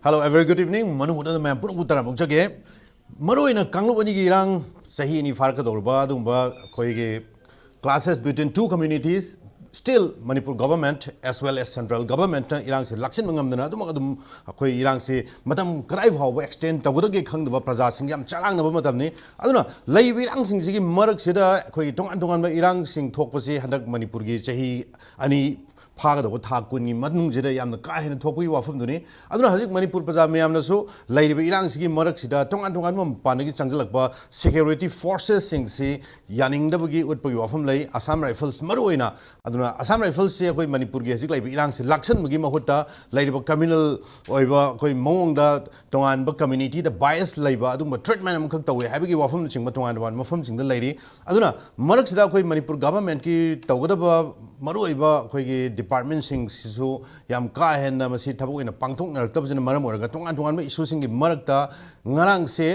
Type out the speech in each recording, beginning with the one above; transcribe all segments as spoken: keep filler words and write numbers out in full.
Hello, a very good evening. ꯃꯅꯨꯡ ꯍꯨꯠꯅꯗꯨꯅ ꯃꯌꯥꯝ ꯄꯨꯝꯅꯃꯛꯄꯨ ꯇꯔꯥꯝꯅ ꯑꯣꯛꯆꯒꯦ꯫ ꯃꯔꯨꯑꯣꯏꯅ ꯀꯥꯡꯂꯨꯞ ꯑꯅꯤꯒꯤ ꯏꯔꯥꯡ, ꯆꯍꯤ ꯑꯅꯤ ꯐꯥꯔꯛꯀꯗꯧꯔꯕ ꯑꯗꯨꯒꯨꯝꯕ ꯑꯩꯈꯣꯏꯒꯤ clashes between two communities, still Manipur government as well as central governmentꯅ ꯏꯔꯥꯡꯁꯦ ꯂꯥꯛꯁꯤꯟꯕ ꯉꯝꯗꯅ ꯑꯗꯨꯃꯛ ꯑꯗꯨꯝ ꯑꯩꯈꯣꯏ ꯏꯔꯥꯡꯁꯤ ꯃꯇꯝ ꯀꯗꯥꯏ ꯐꯥꯎꯕ extend ꯇꯧꯒꯗꯒꯦ ꯈꯪꯗꯕ ꯄ꯭ꯔꯖꯥꯁꯤꯡ ꯌꯥꯝ ꯆꯔꯥꯡꯅꯕ ꯃꯇꯝꯅꯤ꯫ ꯑꯗꯨꯅ ꯂꯩꯔꯤꯕ ꯏꯔꯥꯡꯁꯤꯡꯁꯤꯒꯤ ꯃꯔꯛꯁꯤꯗ ꯑꯩꯈꯣꯏꯒꯤ ꯇꯣꯉꯥꯟ ꯇꯣꯉꯥꯟꯕ ꯏꯔꯥꯡꯁꯤꯡ ꯊꯣꯛꯄꯁꯤ ꯍꯟꯗꯛ ꯃꯅꯤꯄꯨꯔꯒꯤ ꯆꯍꯤ ꯑꯅꯤ ꯐꯥꯒꯗꯧꯕ ꯊꯥ ꯀꯨꯟꯒꯤ ꯃꯅꯨꯡꯁꯤꯗ ꯌꯥꯝꯅ ꯀꯥ ꯍꯦꯟꯅ ꯊꯣꯛꯄꯒꯤ ꯋꯥꯐꯝꯗꯨꯅꯤ꯫ ꯑꯗꯨꯅ ꯍꯧꯖꯤꯛ ꯃꯅꯤꯄꯨꯔ ꯄ꯭ꯔꯖꯥ ꯃꯌꯥꯝꯅꯁꯨ ꯂꯩꯔꯤꯕ ꯏꯔꯥꯡꯁꯤꯒꯤ ꯃꯔꯛꯁꯤꯗ ꯇꯣꯉꯥꯟ ꯇꯣꯉꯥꯟꯕ ꯃꯄꯥꯟꯗꯒꯤ ꯆꯪꯁꯤꯜꯂꯛꯄ security forcesꯁꯤꯡꯁꯤ ꯌꯥꯅꯤꯡꯗꯕꯒꯤ ꯎꯠꯄꯒꯤ ꯋꯥꯐꯝ ꯂꯩ꯫ Assam Rifles ꯃꯔꯨꯑꯣꯏꯅ, ꯑꯗꯨꯅ Assam Riflesꯁꯤ ꯑꯩꯈꯣꯏ ꯃꯅꯤꯄꯨꯔꯒꯤ ꯍꯧꯖꯤꯛ ꯂꯩꯕ ꯏꯔꯥꯡꯁꯤ ꯂꯥꯛꯁꯟꯕꯒꯤ ꯃꯍꯨꯠꯇ ꯂꯩꯔꯤꯕ communal ꯑꯣꯏꯕ ꯑꯩꯈꯣꯏ ꯃꯑꯣꯡꯗ ꯇꯣꯉꯥꯟꯕ communityꯗ bias ꯂꯩꯕ ꯑꯗꯨꯒꯨꯝꯕ treatment ꯑꯃꯈꯛ ꯇꯧꯋꯦ ꯍꯥꯏꯕꯒꯤ ꯋꯥꯐꯝꯅꯆꯤꯡꯕ ꯇꯣꯉꯥꯟ ꯇꯣꯉꯥꯟꯕ ꯃꯐꯝꯁꯤꯡꯗ ꯂꯩꯔꯤ꯫ ꯑꯗꯨꯅ ꯃꯔꯛꯁꯤꯗ ꯑꯩꯈꯣꯏ ꯃꯅꯤꯄꯨꯔ governmentꯀꯤ ꯇꯧꯒꯗꯕ ꯃꯔꯨꯑꯣꯏꯕ ꯑꯩꯈꯣꯏꯒꯤ departmentꯁꯤꯡꯁꯤꯁꯨ ꯌꯥꯝ ꯀꯥ ꯍꯦꯟꯅ ꯃꯁꯤ ꯊꯕꯛ ꯑꯣꯏꯅ ꯄꯥꯡꯊꯣꯛꯅꯔꯛꯇꯕꯁꯤꯅ ꯃꯔꯝ ꯑꯣꯏꯔꯒ ꯇꯣꯉꯥꯟ ꯇꯣꯉꯥꯟꯕ issueꯁꯤꯡꯒꯤ ꯃꯔꯛꯇ ꯉꯔꯥꯡꯁꯦ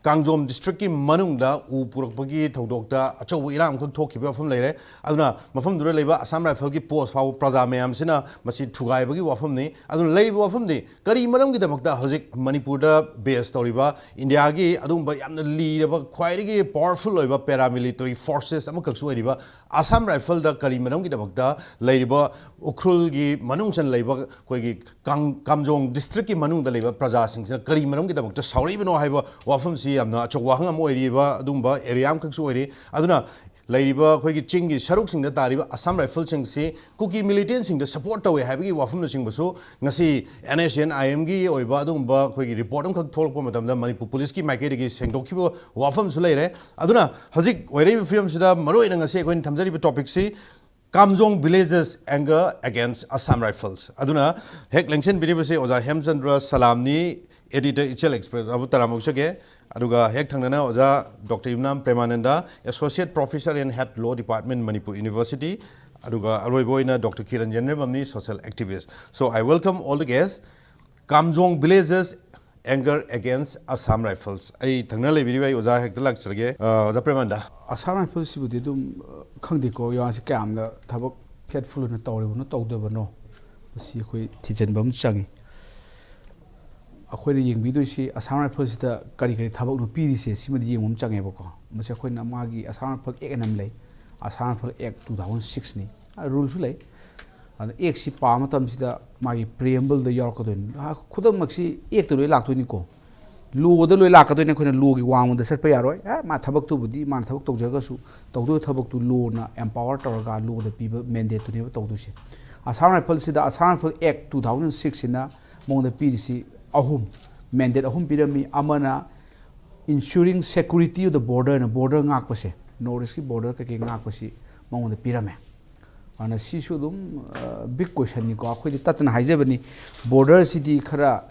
ꯀꯥꯡꯖꯣꯝ districtꯀꯤ ꯃꯅꯨꯡꯗ ꯎ ꯄꯨꯔꯛꯄꯒꯤ ꯊꯧꯗꯣꯛꯇ ꯑꯆꯧꯕ ꯏꯔꯥꯡ ꯑꯃꯈꯛ ꯊꯣꯛꯈꯤꯕ ꯋꯥꯐꯝ ꯂꯩꯔꯦ꯫ ꯑꯗꯨꯅ ꯃꯐꯝꯗꯨꯗ ꯂꯩꯕ Assam Riflesꯀꯤ post ꯐꯥꯎꯕ ꯄ꯭ꯔꯖꯥ ꯃꯌꯥꯝꯁꯤꯅ ꯃꯁꯤ ꯊꯨꯒꯥꯏꯕꯒꯤ ꯋꯥꯐꯝꯅꯤ꯫ ꯑꯗꯨꯅ ꯂꯩꯔꯤꯕ ꯋꯥꯐꯝꯗꯤ ꯀꯔꯤ ꯃꯔꯝꯒꯤꯗꯃꯛꯇ ꯍꯧꯖꯤꯛ ꯃꯅꯤꯄꯨꯔꯗ base ꯇꯧꯔꯤꯕ ꯏꯟꯗꯤꯌꯥꯒꯤ ꯑꯗꯨꯒꯨꯝꯕ ꯌꯥꯝꯅ ꯂꯤꯔꯕ ꯈ꯭ꯋꯥꯏꯗꯒꯤ powerful ꯑꯣꯏꯕ paramilitary forces ꯑꯃꯈꯛꯁꯨ ꯑꯣꯏꯔꯤꯕ Assam Riflesꯗ ꯀꯔꯤ ꯃꯔꯝꯒꯤꯗꯃꯛꯇ ꯂꯩꯔꯤꯕ ꯎꯈ꯭ꯔꯨꯜꯒꯤ ꯃꯅꯨꯡ ꯆꯟꯅ ꯂꯩꯕ ꯑꯩꯈꯣꯏꯒꯤ ꯀꯥꯡ-, ꯀꯥꯝꯖꯣꯡ districtꯀꯤ ꯃꯅꯨꯡꯗ ꯂꯩꯕ ꯄ꯭ꯔꯖꯥꯁꯤꯡꯁꯤꯅ ꯀꯔꯤ ꯃꯔꯝꯒꯤꯗꯃꯛꯇ ꯁꯥꯎꯔꯛꯏꯕꯅꯣ ꯍꯥꯏꯕ ꯋꯥꯐꯝꯁꯤ ꯌꯥꯝꯅ ꯑꯆꯧꯕ ꯋꯥꯍꯪ ꯑꯃ ꯑꯣꯏꯔꯤꯕ ꯑꯗꯨꯒꯨꯝꯕ area ꯑꯃꯈꯛꯁꯨ ꯑꯣꯏꯔꯤ꯫ ꯑꯗꯨꯅ ꯂꯩꯔꯤꯕ ꯑꯩꯈꯣꯏꯒꯤ ꯆꯤꯡꯒꯤ ꯁꯔꯨꯛꯁꯤꯡꯗ ꯇꯥꯔꯤꯕ Assam Riflesꯁꯤꯡꯁꯤ ꯀꯨꯀꯤ militantꯁꯤꯡꯗ support ꯇꯧꯋꯦ ꯍꯥꯏꯕꯒꯤ ꯋꯥꯐꯝꯅꯆꯤꯡꯕꯁꯨ ꯉꯁꯤ NSCN-IMꯒꯤ ꯑꯣꯏꯕ ꯑꯗꯨꯒꯨꯝꯕ ꯑꯩꯈꯣꯏꯒꯤ report ꯑꯃꯈꯛ ꯊꯣꯛꯂꯛꯄ ꯃꯇꯝꯗ ꯃꯅꯤꯄꯨꯔ policeꯀꯤ ꯃꯥꯏꯀꯩꯗꯒꯤ ꯁꯦꯡꯗꯣꯛꯈꯤꯕ ꯋꯥꯐꯝꯁꯨ ꯂꯩꯔꯦ꯫ ꯑꯗꯨꯅ ꯍꯧꯖꯤꯛ ꯑꯣꯏꯔꯛꯏꯕ ꯐꯤꯕꯝꯁꯤꯗ ꯃꯔꯨꯑꯣꯏꯅ ꯉꯁꯤ ꯑꯩꯈꯣꯏꯅ ꯊꯝꯖꯔꯤꯕ topicꯁꯤ Kamjong villagers anger against Assam Rifles꯫ ꯑꯗꯨꯅ ꯍꯦꯛ ꯂꯦꯡꯁꯤꯟꯕꯤꯔꯤꯕꯁꯤ ꯑꯣꯖꯥ ꯍꯦꯝꯆꯟꯗ꯭ꯔ ꯁꯂꯥꯝꯅꯤ, editor Ichel Express ꯑꯕꯨ ꯇꯔꯥꯝꯅ ꯑꯣꯛꯆꯒꯦ꯫ ꯑꯗꯨꯒ ꯍꯦꯛ ꯊꯪꯅꯅ ꯑꯣꯖꯥ Doctor ꯏꯝꯅꯥꯝ ꯄ꯭ꯔꯦꯃꯥꯅꯟꯗ, Associate Professor and Head Law Department, Manipur University꯫ ꯑꯗꯨꯒ ꯑꯔꯣꯏꯕ ꯑꯣꯏꯅ Doctor Kiran ꯌꯦꯟꯃꯦꯝꯕꯝꯅꯤ, social activist꯫ So I welcome all the guests꯫ Kamjong villagers anger against Assam Rifles꯫ ꯑꯩ ꯊꯪꯅ ꯂꯩꯕꯤꯔꯤꯕ ꯑꯩ ꯑꯣꯖꯥ ꯍꯦꯛꯇ ꯂꯥꯛꯆꯔꯒꯦ꯫ ꯑ, ꯑꯣꯖꯥ ꯄ꯭ꯔꯦꯃꯥꯅꯟꯗ꯫ Assam Riflesꯁꯤꯕꯨꯗꯤ ꯑꯗꯨꯝ, ꯑ, ꯈꯪꯗꯦꯀꯣ, ꯌꯥꯁꯤ ꯀꯌꯥꯝꯅ ꯊꯕꯛ faithful ꯑꯣꯏꯅ ꯇꯧꯔꯤꯕꯅꯣ ꯇꯧꯗꯕꯅꯣ, ꯃꯁꯤ ꯑꯩꯈꯣꯏ ꯊꯤꯖꯤꯟꯕ ꯑꯃ ꯆꯪꯉꯤ꯫ ꯑꯩꯈꯣꯏꯅ ꯌꯦꯡꯕꯤꯗꯣꯏꯁꯤ ꯑꯁꯥꯝ ꯔꯥꯏꯐꯜꯁꯤꯗ ꯀꯔꯤ ꯀꯔꯤ ꯊꯕꯛꯅꯣ ꯄꯤꯔꯤꯁꯦ, ꯁꯤꯃꯗꯤ ꯌꯦꯡꯕ ꯑꯃ ꯆꯪꯉꯦꯕꯀꯣ꯫ ꯃꯁꯤ ꯑꯩꯈꯣꯏꯅ ꯃꯥꯒꯤ ꯑꯁꯥꯝ ꯔꯥꯏꯐꯜ ꯑꯦꯛ ꯑꯅ ꯑꯃ ꯂꯩ, ꯑꯁꯥꯝ ꯔꯥꯏꯐꯜ ꯑꯦꯛ ꯇꯨ ꯊꯥꯎꯖꯟ ꯁꯤꯛꯁꯅꯤ, ꯔꯨꯜꯁꯨ ꯂꯩ꯫ ꯑꯗ ꯑꯦꯛꯁꯤ ꯄꯥꯕ ꯃꯇꯝꯁꯤꯗ ꯃꯥꯒꯤ ꯄ꯭ꯔꯤꯑꯦꯝꯕꯜꯗ ꯌꯥꯎꯔꯛꯀꯗꯣꯏꯅꯤ꯫ ꯈꯨꯗꯝꯃꯛꯁꯤ ꯑꯦꯛꯇ ꯂꯣꯏ ꯂꯥꯛꯇꯣꯏꯅꯤꯀꯣ, ꯂꯣꯗ ꯂꯣꯏ ꯂꯥꯛꯀꯗꯣꯏꯅꯤ꯫ ꯑꯩꯈꯣꯏꯅ ꯂꯣꯒꯤ ꯋꯥꯡꯃꯗ ꯆꯠꯄ ꯌꯥꯔꯣꯏ꯫ ꯑꯦ, ꯃꯥ ꯊꯕꯛꯇꯨꯕꯨꯗꯤ ꯃꯥꯅ ꯊꯕꯛ ꯇꯧꯖꯔꯒꯁꯨ, ꯇꯧꯗꯣꯏꯕ ꯊꯕꯛꯇꯨ ꯂꯣꯅ ꯑꯦꯝꯄꯥꯋꯔ ꯇꯧꯔꯒ ꯂꯣꯗ ꯄꯤꯕ ꯃꯦꯟꯗꯦꯠꯇꯨꯅꯦꯕ ꯇꯧꯗꯣꯏꯁꯦ꯫ ꯑꯁꯥꯝ ꯔꯥꯏꯐꯜꯁꯤꯗ ꯑꯁꯥꯝ ꯔꯥꯏꯐꯜ ꯑꯦꯛ ꯇꯨ ꯊꯥꯎꯖꯟ ꯁꯤꯛꯁꯁꯤꯅ ꯃꯉꯣꯟꯗ ꯄꯤꯔꯤꯁꯤ ꯑꯍꯨꯝ, ꯃꯦꯟꯗꯦꯠ ꯑꯍꯨꯝ ꯄꯤꯔꯝꯃꯤ꯫ ꯑꯃꯅ ensuring security of the border ꯅ, ꯕꯣꯔꯗꯔ ꯉꯥꯛꯄꯁꯦ, ꯅꯣꯔꯠ ꯏꯁꯀꯤ ꯕꯣꯔꯗꯔ ꯀꯩꯀꯩ ꯉꯥꯛꯄꯁꯤ ꯃꯉꯣꯟꯗ ꯄꯤꯔꯝꯃꯦ꯫ ꯑꯗꯨꯅ ꯁꯤꯁꯨ ꯑꯗꯨꯝ ꯕꯤꯛ ꯀꯣꯏꯁꯟꯅꯤꯀꯣ꯫ ꯑꯩꯈꯣꯏꯗꯤ ꯇꯠꯇꯅ ꯍꯥꯏꯖꯕꯅꯤ, ꯕꯣꯔꯗꯔꯁꯤꯗꯤ ꯈꯔ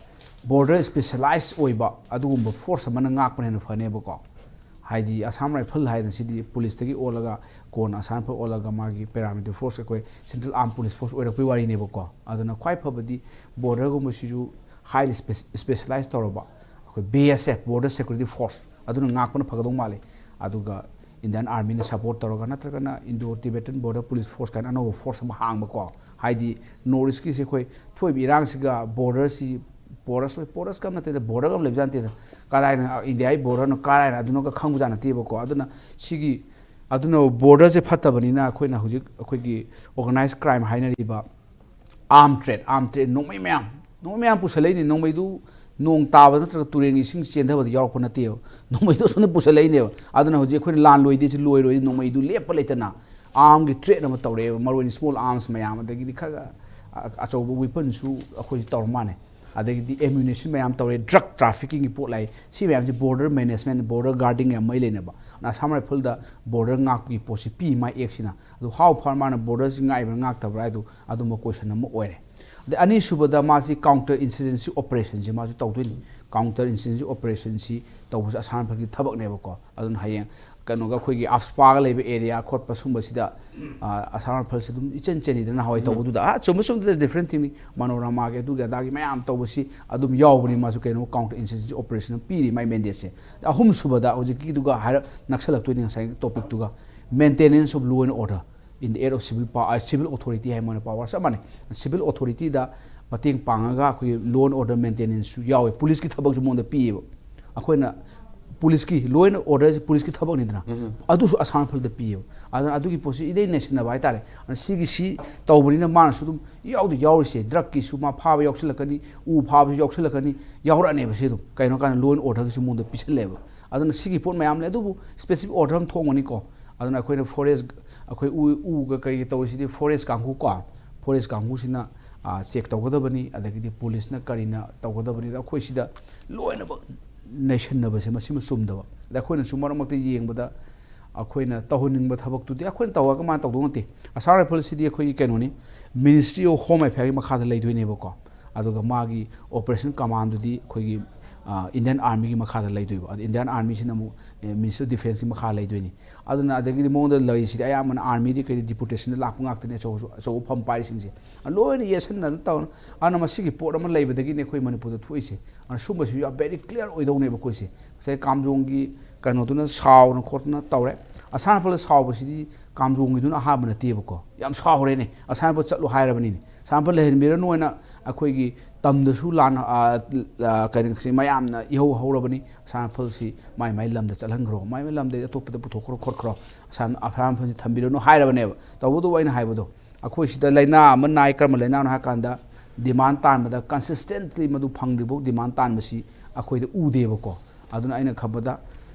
ꯕꯣꯔꯗꯔ ꯁ꯭ꯄꯦꯁꯦꯂꯥꯏꯁ ꯑꯣꯏꯕ ꯑꯗꯨꯒꯨꯝꯕ ꯐꯣꯔꯁ ꯑꯃꯅ ꯉꯥꯛꯄꯅ ꯍꯦꯟꯅ ꯐꯅꯦꯕꯀꯣ꯫ ꯍꯥꯏꯗꯤ ꯑꯁꯥꯝ ꯔꯥꯏꯐꯜ ꯍꯥꯏꯗꯅ ꯁꯤꯗꯤ ꯄꯨꯂꯤꯁꯇꯒꯤ ꯑꯣꯜꯂꯒ ꯀꯣꯟꯅ ꯑꯁꯥꯝ ꯔꯥꯏꯐꯜ ꯑꯣꯜꯂꯒ ꯃꯥꯒꯤ ꯄꯦꯔꯥꯃꯤꯂꯤꯇꯔꯤ ꯐꯣꯔꯁ, ꯑꯩꯈꯣꯏ ꯁꯦꯟꯇ꯭ꯔꯦꯜ ꯑꯥꯔꯝ ꯄꯨꯂꯤꯁ ꯐꯣꯔꯁ ꯑꯣꯏꯔꯛꯄꯒꯤ ꯋꯥꯔꯤꯅꯦꯕꯀꯣ꯫ ꯑꯗꯨꯅ ꯈ꯭ꯋꯥꯏ ꯐꯕꯗꯤ ꯕꯣꯔꯗꯔꯒꯨꯝꯕꯁꯤꯁꯨ ꯍꯥꯏꯂꯤ ꯁ꯭ꯄꯦꯁꯦꯂꯥꯏꯁ ꯇꯧꯔꯕ ꯑꯩꯈꯣꯏ ꯕꯤ ꯑꯦꯁ ꯑꯦꯐ, ꯕꯣꯔꯗꯔ ꯁꯦꯀ꯭ꯌꯨꯔꯤꯇꯤ ꯐꯣꯔꯁ, ꯑꯗꯨꯅ ꯉꯥꯛꯄꯅ ꯐꯒꯗꯧ ꯃꯥꯜꯂꯤ꯫ ꯑꯗꯨꯒ ꯏꯟꯗꯤꯌꯟ ꯑꯥꯔꯃꯤꯅ ꯁꯄꯣꯔꯠ ꯇꯧꯔꯒ, ꯅꯠꯇ꯭ꯔꯒꯅ ꯏꯟꯗꯣ ꯇꯤꯕꯦꯇꯟ ꯕꯣꯔꯗꯔ ꯄꯨꯂꯤꯁ ꯐꯣꯔꯁ ꯀꯥꯏꯅ ꯑꯅꯧꯕ ꯐꯣꯔꯁ ꯑꯃ ꯍꯥꯡꯕꯀꯣ꯫ ꯍꯥꯏꯗꯤ ꯅꯣꯔꯠ ꯏꯁꯀꯤꯁꯦ ꯑꯩꯈꯣꯏ ꯊꯣꯛꯏꯕ ꯏꯔꯥꯡꯁꯤꯒ ꯕꯣꯔꯗꯔꯁꯤ, ꯄꯣꯔꯁ ꯑꯣꯏ, ꯄꯣꯔꯁ ꯀꯝ ꯅꯠꯇꯦꯗ, ꯕꯣꯔꯗꯔ ꯑꯃ ꯂꯩꯕꯖꯥꯠ ꯅꯠꯇꯦꯗ꯫ ꯀꯗꯥꯏꯅ ꯏꯟꯗꯤꯌꯥꯒꯤ ꯕꯣꯔꯗꯔꯅꯣ, ꯀꯗꯥꯏꯅ ꯑꯗꯨꯅꯣꯒ ꯈꯪꯕꯖꯥꯠ ꯅꯠꯇꯦꯕꯀꯣ꯫ ꯑꯗꯨꯅ ꯁꯤꯒꯤ, ꯑꯗꯨꯅ ꯕꯣꯔꯗꯔꯁꯦ ꯐꯠꯇꯕꯅꯤꯅ ꯑꯩꯈꯣꯏꯅ ꯍꯧꯖꯤꯛ ꯑꯩꯈꯣꯏꯒꯤ ꯑꯣꯔꯒꯅꯥꯏꯖ ꯀ꯭ꯔꯥꯏꯝ ꯍꯥꯏꯅꯔꯤꯕ, ꯑꯥꯔꯝ ꯇ꯭ꯔꯦꯠ, ꯑꯥꯔꯝ ꯇ꯭ꯔꯦꯠ, ꯅꯣꯡꯃꯩ ꯃꯌꯥꯝ, ꯅꯣꯡꯃꯩ ꯃꯌꯥꯝ ꯄꯨꯁꯜꯂꯛꯏꯅꯤ꯫ ꯅꯣꯡꯃꯩꯗꯨ ꯅꯣꯡ ꯇꯥꯕ ꯅꯠꯇ꯭ꯔꯒ ꯇꯨꯔꯦꯟꯒꯤ ꯏꯁꯤꯡ ꯆꯦꯟꯊꯕꯗ ꯌꯥꯎꯔꯛꯄ ꯅꯠꯇꯦꯕ, ꯅꯣꯡꯃꯩꯗꯨ ꯑꯁꯣꯝꯗ ꯄꯨꯁꯜꯂꯛꯏꯅꯦꯕ꯫ ꯑꯗꯨꯅ ꯍꯧꯖꯤꯛ ꯑꯩꯈꯣꯏꯅ ꯂꯥꯟ ꯂꯣꯏꯗꯦꯁꯤ ꯂꯣꯏꯔꯣꯏ, ꯅꯣꯡꯃꯩꯗꯨ ꯂꯦꯞꯄ ꯂꯩꯇꯅ ꯑꯥꯔꯝꯒꯤ ꯇ꯭ꯔꯦꯠ ꯑꯃ ꯇꯧꯔꯛꯑꯦꯕ, ꯃꯔꯨ ꯑꯣꯏꯅ ꯁ꯭ꯃꯣꯜ ꯑꯥꯔꯝꯁ ꯃꯌꯥꯝ, ꯑꯗꯒꯤꯗꯤ ꯈꯔ ꯑ-, ꯑꯆꯧꯕ ꯋꯤꯄꯟꯁꯨ ꯑꯩꯈꯣꯏꯁꯤ ꯇꯧꯔ ꯃꯥꯜꯂꯦ꯫ ꯑꯗꯒꯤꯗꯤ ꯑꯦꯃ꯭ꯌꯨꯅꯤꯁꯟ ꯃꯌꯥꯝ ꯇꯧꯔꯦ, ꯗ꯭ꯔꯒ ꯇ꯭ꯔꯥꯐꯤꯀꯤꯡꯒꯤ ꯄꯣꯠ ꯂꯥꯛꯏ, ꯁꯤ ꯃꯌꯥꯝꯁꯤ ꯕꯣꯔꯗꯔ ꯃꯦꯅꯦꯖꯃꯦꯟ, ꯕꯣꯔꯗꯔ ꯒꯥꯔꯗꯤꯡ ꯌꯥꯝ ꯃꯩ ꯂꯩꯅꯕ꯫ ꯑꯁꯥꯝ ꯔꯥꯏꯐꯜꯗ ꯕꯣꯔꯗꯔ ꯉꯥꯛꯄꯒꯤ ꯄꯣꯠꯁꯤ ꯄꯤ ꯃꯥꯏ ꯑꯦꯛꯁꯤꯅ꯫ ꯑꯗꯨ how far ꯃꯥꯅ ꯕꯣꯔꯗꯔꯁꯤ ꯉꯥꯛꯏꯕ꯭ꯔꯥ ꯉꯥꯛꯇꯕ꯭ꯔꯥ ꯍꯥꯏꯗꯣ ꯑꯗꯨꯝꯕ ꯀꯣꯏꯁꯟ ꯑꯃ ꯑꯣꯏꯔꯦ꯫ ꯑꯗꯩ ꯑꯅꯤꯁꯨꯕꯗ ꯃꯥꯁꯤ ꯀꯥꯎꯟꯇꯔ ꯏꯟꯁꯔꯖꯦꯟꯁꯤ ꯑꯣꯄꯔꯦꯁꯟꯁꯤ ꯃꯥꯁꯨ ꯇꯧꯗꯣꯏꯅꯤ꯫ ꯀꯥꯎꯟꯇꯔ ꯏꯟꯁꯔꯖꯦꯟꯁꯤ ꯑꯣꯄꯔꯦꯁꯟꯁꯤ ꯇꯧꯕꯁꯤ ꯑꯁꯥꯝ ꯔꯥꯏꯐꯜꯒꯤ ꯊꯕꯛꯅꯦꯕꯀꯣ꯫ ꯑꯗꯨꯅ ꯍꯌꯦꯡ ꯀꯩꯅꯣꯒ ꯑꯩꯈꯣꯏꯒꯤ ꯑꯐꯁꯄꯥꯒ ꯂꯩꯕ ꯑꯦꯔꯤꯌꯥ ꯈꯣꯠꯄ ꯁꯨꯝꯕꯁꯤꯗ, ꯑ, ꯑꯁꯥꯝ ꯔꯥꯏꯐꯜꯁꯤ ꯑꯗꯨꯝ ꯏꯆꯟ ꯆꯟꯅꯤꯗꯅ ꯅꯍꯥꯟꯋꯥꯏ ꯇꯧꯕꯗꯨꯗ꯫ ꯑ, ꯆꯨꯝꯕ ꯆꯨꯝꯗ ꯗꯤꯐ꯭ꯔꯦꯟ ꯊꯤꯡꯅꯤ, ꯃꯅꯣꯔꯃꯥꯒꯤ ꯑꯗꯨꯒꯤ ꯑꯗꯥꯒꯤ ꯃꯌꯥꯝ ꯇꯧꯕꯁꯤ ꯑꯗꯨꯝ ꯌꯥꯎꯕꯅꯤ꯫ ꯃꯥꯁꯨ ꯀꯩꯅꯣ ꯀꯥꯎꯟꯇꯔ ꯏꯟꯁꯔꯖꯦꯟꯁꯤ ꯑꯣꯄꯔꯦꯁꯟ ꯑꯃ ꯄꯤꯔꯤ ꯃꯥꯏ ꯃꯦꯟꯗꯦꯠꯁꯦ꯫ ꯑꯍꯨꯝꯁꯨꯕꯗ ꯍꯧꯖꯤꯛꯀꯤꯗꯨꯒ ꯍꯥꯏꯔꯞ ꯅꯛꯁꯜꯂꯛꯇꯣꯏꯅꯤ ꯉꯁꯥꯏ ꯇꯣꯄꯤꯛꯇꯨꯒ, maintenance of law and order in the aid of civil power, civil authority ꯍꯥꯏ ꯃꯣꯏꯅ ꯄꯥꯋꯔ ꯆꯞ ꯃꯥꯟꯅꯩ꯫ ꯁꯤꯚꯤꯜ ꯑꯣꯊꯣꯔꯤꯇꯤꯗ ꯃꯇꯦꯡ ꯄꯥꯡꯉꯒ ꯑꯩꯈꯣꯏꯒꯤ law and order maintenanceꯁꯨ ꯌꯥꯎꯋꯦ꯫ ꯄꯨꯂꯤꯁꯀꯤ ꯊꯕꯛꯁꯨ ꯃꯉꯣꯟꯗ ꯄꯤꯌꯦꯕ꯫ ꯑꯩꯈꯣꯏꯅ ꯄꯨꯂꯤꯁꯀꯤ, law and orderꯁꯤ ꯄꯨꯂꯤꯁꯀꯤ ꯊꯕꯛꯅꯤꯗꯅ, ꯑꯗꯨꯁꯨ ꯑꯁꯥꯝ ꯔꯥꯏꯐꯜꯗ ꯄꯤꯌꯦꯕ꯫ ꯑꯗꯨꯅ ꯑꯗꯨꯒꯤ ꯄꯣꯠꯁꯤ ꯏꯔꯩ ꯅꯩꯁꯟꯅꯕ ꯍꯥꯏꯇꯥꯔꯦ꯫ ꯑꯗꯨꯅ ꯁꯤꯒꯤ ꯁꯤ ꯇꯧꯕꯅꯤꯅ ꯃꯥꯅꯁꯨ ꯑꯗꯨꯝ ꯌꯥꯎꯗꯤ ꯌꯥꯎꯔꯤꯁꯦ, drugꯀꯤꯁꯨ ꯃꯥ ꯐꯥꯕ ꯌꯥꯎꯁꯜꯂꯛꯀꯅꯤ, ꯎ ꯐꯥꯕꯁꯨ ꯌꯥꯎꯁꯜꯂꯛꯀꯅꯤ, ꯌꯥꯎꯔꯛꯑꯅꯦꯕ ꯁꯤ ꯑꯗꯨꯝ꯫ ꯀꯩꯅꯣ ꯀꯥꯟꯗ law and orderꯒꯤꯁꯨ ꯃꯉꯣꯟꯗ ꯄꯤꯁꯜꯂꯦꯕ꯫ ꯑꯗꯨꯅ ꯁꯤꯒꯤ ꯄꯣꯠ ꯃꯌꯥꯝ ꯂꯩ, ꯑꯗꯨꯕꯨ specific order ꯑꯃ ꯊꯣꯡꯒꯅꯤꯀꯣ꯫ ꯑꯗꯨꯅ ꯑꯩꯈꯣꯏꯅ forest, ꯑꯩꯈꯣꯏ ꯎ, ꯎꯒ ꯀꯩꯒ ꯇꯧꯔꯤꯁꯤꯗꯤ forest ꯀꯥꯡꯕꯨ ꯀꯣ, forest ꯀꯥꯡꯕꯨꯁꯤꯅ, ꯑ, check ꯇꯧꯒꯗꯕꯅꯤ, ꯑꯗꯒꯤꯗꯤ ꯄꯨꯂꯤꯁꯅ ꯀꯔꯤꯅ ꯇꯧꯒꯗꯕꯅꯤ, ꯑꯗ ꯑꯩꯈꯣꯏ ꯁꯤꯗ ꯂꯣꯏꯅꯃꯛ ꯅꯩꯁꯟꯅꯕꯁꯦ ꯃꯁꯤꯃ ꯆꯨꯝꯗꯕ꯫ ꯑꯗ ꯑꯩꯈꯣꯏꯅꯁꯨ ꯃꯔꯛ ꯃꯔꯛꯇ ꯌꯦꯡꯕꯗ ꯑꯩꯈꯣꯏꯅ ꯇꯧꯍꯟꯅꯤꯡꯕ ꯊꯕꯛꯇꯨꯗꯤ ꯑꯩꯈꯣꯏꯅ ꯇꯧꯔꯒ ꯃꯥꯅ ꯇꯧꯗꯧ ꯅꯠꯇꯦ꯫ Assam Riflesꯁꯤꯗꯤ ꯑꯩꯈꯣꯏꯒꯤ ꯀꯩꯅꯣꯅꯤ, Ministry of Home Affairꯒꯤ ꯃꯈꯥꯗ ꯂꯩꯗꯣꯏꯅꯦꯕꯀꯣ꯫ ꯑꯗꯨꯒ ꯃꯥꯒꯤ operation commandꯗꯨꯗꯤ ꯑꯩꯈꯣꯏꯒꯤ, ꯑ, Indian Armyꯒꯤ ꯃꯈꯥꯗ ꯂꯩꯗꯣꯏꯕ꯫ ꯑꯗ Indian Armyꯁꯤꯅ ꯑꯃꯨꯛ, ꯑꯦ, Ministry of Defenceꯀꯤ ꯃꯈꯥ ꯂꯩꯗꯣꯏꯅꯤ꯫ ꯑꯗꯨꯅ ꯑꯗꯒꯤꯗꯤ ꯃꯉꯣꯟꯗ ꯂꯩꯔꯤꯁꯤꯗꯤ ꯑꯌꯥꯝꯕꯅ armyꯗꯤ ꯀꯩꯗꯤ deputationꯗ ꯂꯥꯛꯄ ꯉꯥꯛꯇꯅꯤ, ꯑꯆꯧꯕ, ꯑꯆꯧꯕ ꯐꯝ ꯄꯥꯏꯔꯤꯁꯤꯡꯁꯦ꯫ ꯑ, ꯂꯣꯏꯅ ꯌꯦꯠꯁꯟꯅꯗꯅ ꯇꯧꯅ꯫ ꯑꯗꯨꯅ ꯃꯁꯤꯒꯤ ꯄꯣꯠ ꯑꯃ ꯂꯩꯕꯗꯒꯤꯅꯦ ꯑꯩꯈꯣꯏ ꯃꯅꯤꯄꯨꯔꯗ ꯊꯣꯛꯏꯁꯦ꯫ ꯑꯗꯨꯅ ꯁꯨꯝꯕꯁꯤꯁꯨ ꯌꯥꯝ very clear ꯑꯣꯏꯗꯧꯅꯦꯕ ꯑꯩꯈꯣꯏꯁꯦ꯫ ꯉꯁꯥꯏ ꯀꯥꯝꯖꯣꯡꯒꯤ ꯀꯩꯅꯣꯗꯨꯅ ꯁꯥꯎꯅ ꯈꯣꯠꯇꯅ ꯇꯧꯔꯦ꯫ ꯑꯁꯥꯝ ꯔꯥꯏꯐꯜꯗ ꯁꯥꯎꯕꯁꯤꯗꯤ ꯀꯥꯝꯖꯣꯡꯒꯤꯗꯨꯅ ꯑꯍꯥꯟꯕ ꯅꯠꯇꯦꯕꯀꯣ꯫ ꯌꯥꯝ ꯁꯥꯎꯔꯦꯅꯦ, ꯑꯁꯥꯝ ꯔꯥꯏꯐꯜ ꯆꯠꯂꯨ ꯍꯥꯏꯔꯕꯅꯤꯅꯦ꯫ ꯑꯁꯥꯝ ꯔꯥꯏꯐꯜ ꯂꯩꯍꯟꯕꯤꯔꯅꯨ ꯍꯥꯏꯅ ꯑꯩꯈꯣꯏꯒꯤ ꯇꯝꯗꯁꯨ ꯂꯥꯟ, ꯑ, ꯑ, ꯀꯩꯅꯣꯁꯤ ꯃꯌꯥꯝꯅ ꯏꯍꯧ ꯍꯧꯔꯕꯅꯤ꯫ ꯑꯁꯥꯝ ꯔꯥꯏꯐꯜꯁꯤ ꯃꯥꯏ ꯃꯥꯏ ꯂꯝꯗ ꯆꯠꯍꯟꯈ꯭ꯔꯣ, ꯃꯥꯏ ꯃꯥꯏ ꯂꯝꯗ ꯑꯇꯣꯞꯄꯗ ꯄꯨꯊꯣꯛꯈ꯭ꯔꯣ ꯈꯣꯠꯈ꯭ꯔꯣ, ꯑꯁꯥꯝ, ꯑꯁꯥꯝ ꯔꯥꯏꯐꯜꯁꯤ ꯊꯝꯕꯤꯔꯅꯨ ꯍꯥꯏꯔꯕꯅꯦꯕ꯫ ꯇꯧꯕꯇꯕꯨ ꯑꯩꯅ ꯍꯥꯏꯕꯗꯣ, ꯑꯩꯈꯣꯏ ꯁꯤꯗ ꯂꯥꯏꯅꯥ ꯑꯃ ꯅꯥꯏ, ꯀꯔꯝꯕ ꯂꯥꯏꯅꯥꯅꯣ ꯍꯥꯏ ꯀꯥꯟꯗ demand ꯇꯥꯟꯕꯗ consistently ꯃꯗꯨ ꯐꯪꯗ꯭ꯔꯤꯐꯥꯎ demand ꯇꯥꯟꯕꯁꯤ ꯑꯩꯈꯣꯏꯗ ꯎꯗꯦꯕꯀꯣ꯫ ꯑꯗꯨꯅ ꯑꯩꯅ ꯈꯟꯕꯗ,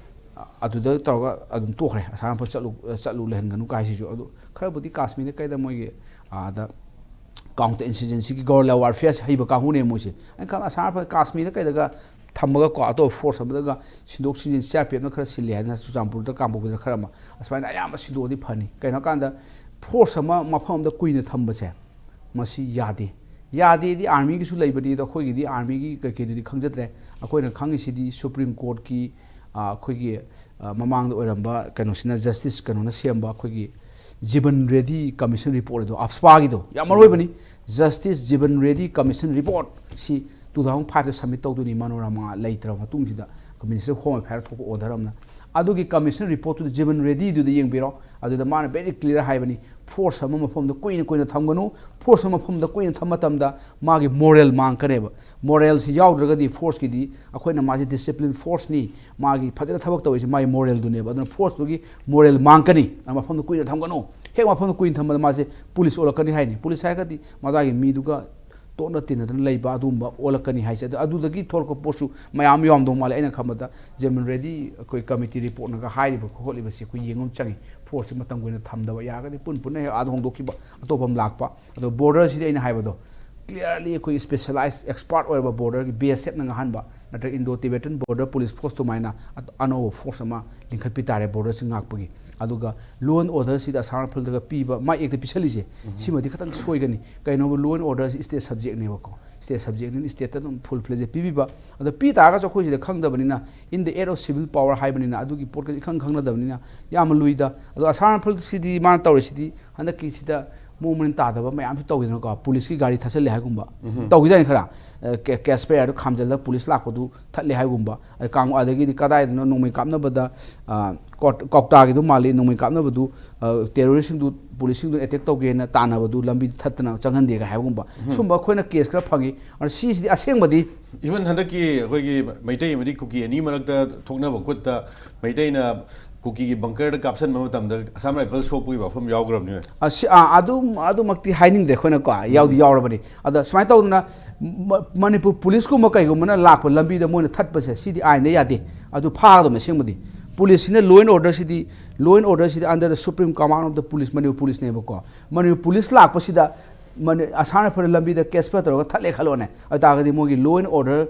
ꯑ, ꯑꯗꯨꯗ ꯇꯧꯔꯒ ꯑꯗꯨꯝ ꯇꯣꯛꯈ꯭ꯔꯦ꯫ ꯑꯁꯥꯝ ꯔꯥꯏꯐꯜ ꯆꯠꯂꯨ, ꯆꯠꯂꯨ ꯂꯩꯍꯟꯒꯅꯨ ꯀꯥꯏꯁꯤꯁꯨ꯫ ꯑꯗꯨ ꯈꯔꯕꯨꯗꯤ ꯀꯥꯁꯃꯤꯔꯗ ꯀꯩꯗ ꯃꯣꯏꯒꯤ ꯑꯥꯗ counter insurgencyꯒꯤ guerrilla warfare ꯍꯩꯕ ꯀꯥꯡꯕꯨꯅꯦ ꯃꯣꯏꯁꯦ꯫ ꯑꯩꯅ ꯈꯟꯕ ꯑꯁꯥꯝ ꯔꯥꯏꯐꯜ ꯀꯥꯁꯃꯤꯔꯗ ꯀꯩꯗꯒ ꯊꯝꯃꯒꯀꯣ, ꯑꯇꯣꯞꯄ force ꯑꯃꯗꯒ ꯁꯤꯟꯗꯣꯛ ꯁꯤꯟꯖꯤꯟ, CRPFꯅ ꯈꯔ ꯁꯤꯜꯂꯦ ꯍꯥꯏꯗꯅ ꯆꯨꯔꯆꯥꯟꯄꯨꯔꯗ, ꯀꯥꯡꯄꯣꯛꯄꯤꯗ ꯈꯔ ꯑꯃ, ꯑꯁꯨꯃꯥꯏꯅ ꯑꯌꯥꯝꯕ ꯁꯤꯟꯗꯣꯛꯑꯗꯤ ꯐꯅꯤ꯫ ꯀꯩꯅꯣ ꯍꯥꯏꯀꯥꯟꯗ force ꯑꯃ ꯃꯐꯝ ꯑꯃꯗ ꯀꯨꯏꯅ ꯊꯝꯕꯁꯦ ꯃꯁꯤ ꯌꯥꯗꯦ꯫ ꯌꯥꯗꯦꯗꯤ armyꯒꯤꯁꯨ ꯂꯩꯕꯅꯤ, ꯑꯗꯣ ꯑꯩꯈꯣꯏꯒꯤꯗꯤ armyꯒꯤ ꯀꯩꯀꯩꯗꯨꯗꯤ ꯈꯪꯖꯗ꯭ꯔꯦ꯫ ꯑꯩꯈꯣꯏꯅ ꯈꯪꯉꯤꯁꯤꯗꯤ Supreme Courtꯀꯤ, ꯑ, ꯑꯩꯈꯣꯏꯒꯤ, ꯑ, ꯃꯃꯥꯡꯗ ꯑꯣꯏꯔꯝꯕ ꯀꯩꯅꯣꯁꯤꯅ, justice ꯀꯩꯅꯣꯅ ꯁꯦꯝꯕ ꯑꯩꯈꯣꯏꯒꯤ Jeevan Reddy Commission report ꯑꯗꯣ, AFSPAꯒꯤꯗꯣ ꯌꯥꯝ ꯃꯔꯨ ꯑꯣꯏꯕꯅꯤ꯫ Justice Jeevan Reddy Commission report ꯁꯤ two thousand fiveꯇ submit ꯇꯧꯗꯣꯏꯅꯤ, ꯃꯅꯣꯔꯃꯥ ꯂꯩꯇ꯭ꯔꯕ ꯃꯇꯨꯡꯁꯤꯗ꯫ ꯑꯩꯈꯣꯏ Ministry of Home Affairs ꯊꯣꯛꯄ order ꯑꯃꯅ ꯑꯗꯨꯒꯤ ꯀꯃꯤꯁꯟ ꯔꯤꯄꯣꯔꯠꯇꯨꯗ ꯖꯤꯕꯟ ꯔꯦꯗꯤꯗꯨꯗ ꯌꯦꯡꯕꯤꯔꯣ꯫ ꯑꯗꯨꯗ ꯃꯥꯅ very clear ꯍꯥꯏꯕꯅꯤ, ꯐꯣꯔꯁ ꯑꯃ ꯃꯐꯝꯗ ꯀꯨꯏꯅ ꯀꯨꯏꯅ ꯊꯝꯒꯅꯨ꯫ ꯐꯣꯔꯁ ꯑꯃ ꯃꯐꯝꯗ ꯀꯨꯏꯅ ꯊꯝꯕ ꯃꯇꯝꯗ ꯃꯥꯒꯤ ꯃꯣꯔꯦꯜ ꯃꯥꯡꯀꯅꯦꯕ꯫ ꯃꯣꯔꯦꯜꯁꯤ ꯌꯥꯎꯗ꯭ꯔꯒꯗꯤ ꯐꯣꯔꯁꯀꯤꯗꯤ ꯑꯩꯈꯣꯏꯅ ꯃꯥꯁꯦ ꯗꯤꯁꯤꯄ꯭ꯂꯤꯟ ꯐꯣꯔꯁꯅꯤ, ꯃꯥꯒꯤ ꯐꯖꯅ ꯊꯕꯛ ꯇꯧꯔꯤꯁꯦ ꯃꯥꯒꯤ ꯃꯣꯔꯦꯜꯗꯨꯅꯦꯕ꯫ ꯑꯗꯨꯅ ꯐꯣꯔꯁꯇꯨꯒꯤ ꯃꯣꯔꯦꯜ ꯃꯥꯡꯀꯅꯤ꯫ ꯃꯐꯝꯗ ꯀꯨꯏꯅ ꯊꯝꯒꯅꯨ꯫ ꯍꯦꯛ ꯃꯐꯝꯗ ꯀꯨꯏꯅ ꯊꯝꯕꯗ ꯃꯥꯁꯦ ꯄꯨꯂꯤꯁ ꯑꯣꯜꯂꯛꯀꯅꯤ ꯍꯥꯏꯅꯤ꯫ ꯄꯨꯂꯤꯁ ꯍꯥꯏꯔꯒꯗꯤ ꯃꯗꯥꯒꯤ ꯃꯤꯗꯨꯒ ꯇꯣꯠꯅ ꯇꯤꯟꯅꯗꯅ ꯂꯩꯕ ꯑꯗꯨꯒꯨꯝꯕ ꯑꯣꯜꯂꯛꯀꯅꯤ ꯍꯥꯏꯁꯦ꯫ ꯑꯗꯨ ꯑꯗꯨꯗꯒꯤ ꯊꯣꯛꯂꯛꯄ ꯄꯣꯠꯁꯨ ꯃꯌꯥꯝ ꯌꯥꯝꯗꯧ ꯃꯥꯜꯂꯦ꯫ ꯑꯩꯅ ꯈꯟꯕꯗ ꯖꯦꯃꯟ ꯔꯦꯗꯤ ꯑꯩꯈꯣꯏ ꯀꯃꯤꯇꯤ ꯔꯤꯄꯣꯔꯠꯅꯒ ꯍꯥꯏꯔꯤꯕ ꯈꯣꯠꯂꯤꯕꯁꯦ ꯑꯩꯈꯣꯏ ꯌꯦꯡꯕ ꯑꯃ ꯆꯪꯉꯤ꯫ ꯐꯣꯔꯁꯁꯦ ꯃꯇꯝ ꯀꯨꯏꯅ ꯊꯝꯗꯕ, ꯌꯥꯔꯒꯗꯤ ꯄꯨꯟ ꯄꯨꯟꯅ ꯍꯦꯛ ꯑꯥꯗ ꯍꯣꯡꯗꯣꯛꯈꯤꯕ, ꯑꯇꯣꯞꯄ ꯑꯃ ꯂꯥꯛꯄ꯫ ꯑꯗꯣ ꯕꯣꯔꯗꯔꯁꯤꯗꯤ ꯑꯩꯅ ꯍꯥꯏꯕꯗꯣ clearly ꯑꯩꯈꯣꯏ specialized expert ꯑꯣꯏꯔꯕ ꯕꯣꯔꯗꯔꯒꯤ ꯕꯤ ꯑꯦꯁ ꯑꯦꯐꯅ ꯉꯥꯡꯍꯟꯕ ꯅꯠꯇ꯭ꯔꯒ Indo Tibetan Border Police Force ꯑꯗꯨꯃꯥꯏꯅ ꯑꯅꯧꯕ ꯐꯣꯔꯁ ꯑꯃ ꯂꯤꯡꯈꯠꯄꯤ ꯇꯥꯔꯦ ꯕꯣꯔꯗꯔꯁꯤ ꯉꯥꯛꯄꯒꯤ꯫ ꯑꯗꯨꯒ law and orderꯁꯤꯗ ꯑꯁꯥꯝ ꯔꯥꯏꯐꯜꯗꯒ ꯄꯤꯕ ꯃꯥ ꯑꯦꯛꯇ ꯄꯤꯁꯜꯂꯤꯁꯦ, ꯁꯤꯃꯗꯤ ꯈꯤꯇꯪ ꯁꯣꯏꯒꯅꯤ꯫ ꯀꯩꯅꯣꯕ, law and orderꯁꯤ state subjectꯅꯦꯕꯀꯣ, state subjectꯅꯤꯅ stateꯇ ꯑꯗꯨꯝ full fledged ꯄꯤꯕꯤꯕ꯫ ꯑꯗꯣ ꯄꯤ ꯇꯥꯔꯒꯁꯨ ꯑꯩꯈꯣꯏ ꯁꯤꯗ ꯈꯪꯗꯕꯅꯤꯅ, in the aid of civil power ꯍꯥꯏꯕꯅꯤꯅ ꯑꯗꯨꯒꯤ ꯄꯣꯠꯀꯁꯤ ꯏꯈꯪ ꯈꯪꯅꯗꯕꯅꯤꯅ ꯌꯥꯝꯅ ꯂꯨꯏꯗ꯫ ꯑꯗꯣ ꯑꯁꯥꯝ ꯔꯥꯏꯐꯜꯁꯤꯗꯤ ꯃꯥꯅ ꯇꯧꯔꯤꯁꯤꯗꯤ ꯍꯟꯗꯛꯀꯤꯁꯤꯗ ꯃꯑꯣꯡ ꯃꯔꯤꯟ ꯇꯥꯗꯕ ꯃꯌꯥꯝꯁꯨ ꯇꯧꯋꯤꯗꯅꯀꯣ꯫ ꯄꯨꯂꯤꯁꯀꯤ ꯒꯥꯔꯤ ꯊꯠꯆꯜꯂꯦ ꯍꯥꯏꯒꯨꯝꯕ ꯇꯧꯈꯤꯗꯥꯏꯅꯦ ꯈꯔ? ꯑ, ꯀꯦ-, cash barrelꯗꯨ ꯈꯥꯝꯖꯜꯂꯒ ꯄꯨꯂꯤꯁ ꯂꯥꯛꯄꯗꯨ ꯊꯠꯂꯦ ꯍꯥꯏꯒꯨꯝꯕ꯫ ꯑꯗꯩ ꯀꯥꯡ-, ꯑꯗꯒꯤꯗꯤ ꯀꯗꯥꯏꯗꯅꯣ ꯅꯣꯡꯃꯩ ꯀꯥꯞꯅꯕꯗ, ꯑ, ꯀꯣꯠ-, ꯀꯧꯇꯥꯒꯤꯗꯨ ꯃꯥꯜꯂꯤ, ꯅꯣꯡꯃꯩ ꯀꯥꯞꯅꯕꯗꯨ, ꯑ, terroristꯁꯤꯡꯗꯨ ꯄꯨꯂꯤꯁꯁꯤꯡꯗꯨꯅ attack ꯇꯧꯒꯦꯅ ꯇꯥꯟꯅꯕꯗꯨ ꯂꯝꯕꯤꯗ ꯊꯠꯇꯅ ꯆꯪꯍꯟꯗꯦꯒ ꯍꯥꯏꯕꯒꯨꯝꯕ꯫ ꯁꯨꯝꯕ ꯑꯩꯈꯣꯏꯅ case ꯈꯔ ꯐꯪꯉꯤ꯫ ꯑꯗꯣ ꯁꯤꯁꯤꯗꯤ ꯑꯁꯦꯡꯕꯗꯤ even ꯍꯟꯗꯛꯀꯤ ꯑꯩꯈꯣꯏꯒꯤ ꯃꯩꯇꯩ ꯑꯃꯗꯤ ꯀꯨꯀꯤ ꯑꯅꯤ ꯃꯔꯛꯇ ꯊꯣꯛꯅꯕ ꯈꯨꯠꯇ ꯃꯩꯇꯩꯅ ꯀꯨꯀꯤꯒꯤ bunkerꯗ ꯀꯥꯞꯁꯟꯕ ꯃꯇꯝꯗ ꯑꯁꯥꯝ ꯔꯥꯏꯐꯜ ꯁꯣꯛꯄꯒꯤ ꯋꯥꯐꯝ ꯌꯥꯎꯈ꯭ꯔꯕꯅꯤ꯫ ꯑꯁꯤ, ꯑꯥ, ꯑꯗꯨꯝ-, ꯑꯗꯨꯃꯛꯇꯤ ꯍꯥꯏꯅꯤꯡꯗ꯭ꯔꯦ ꯑꯩꯈꯣꯏꯅꯀꯣ, ꯌꯥꯎꯗꯤ ꯌꯥꯎꯔꯕꯅꯤ꯫ ꯑꯗ ꯁꯨꯃꯥꯏꯅ ꯇꯧꯗꯅ ꯃ-, ꯃꯅꯤꯄꯨꯔ ꯄꯨꯂꯤꯁꯀꯨꯝꯕ ꯀꯩꯒꯨꯝꯕꯅ ꯂꯥꯛꯄ ꯂꯝꯕꯤꯗ ꯃꯣꯏꯅ ꯊꯠꯄꯁꯦ, ꯁꯤꯗꯤ ꯑꯥꯏꯟꯗ ꯌꯥꯗꯦ꯫ ꯑꯗꯨ ꯐꯥꯒꯗꯕꯅꯤ ꯑꯁꯦꯡꯕꯗꯤ꯫ ꯄꯨꯂꯤꯁꯁꯤꯅ law and orderꯁꯤꯗꯤ, law and orderꯁꯤꯗꯤ under the supreme command of the police, Manipur ꯄꯨꯂꯤꯁꯅꯦꯕꯀꯣ꯫ ꯃꯅꯤꯄꯨꯔ ꯄꯨꯂꯤꯁ ꯂꯥꯛꯄꯁꯤꯗ ꯃꯅꯤ-, ꯑꯁꯥꯝ ꯔꯥꯏꯐꯜ ꯂꯝꯕꯤꯗ cash barrel ꯇꯧꯔꯒ ꯊꯠꯂꯦ ꯈꯜꯂꯣꯅꯦ꯫ ꯑꯗꯨ ꯇꯥꯔꯒꯗꯤ ꯃꯣꯏꯒꯤ law and order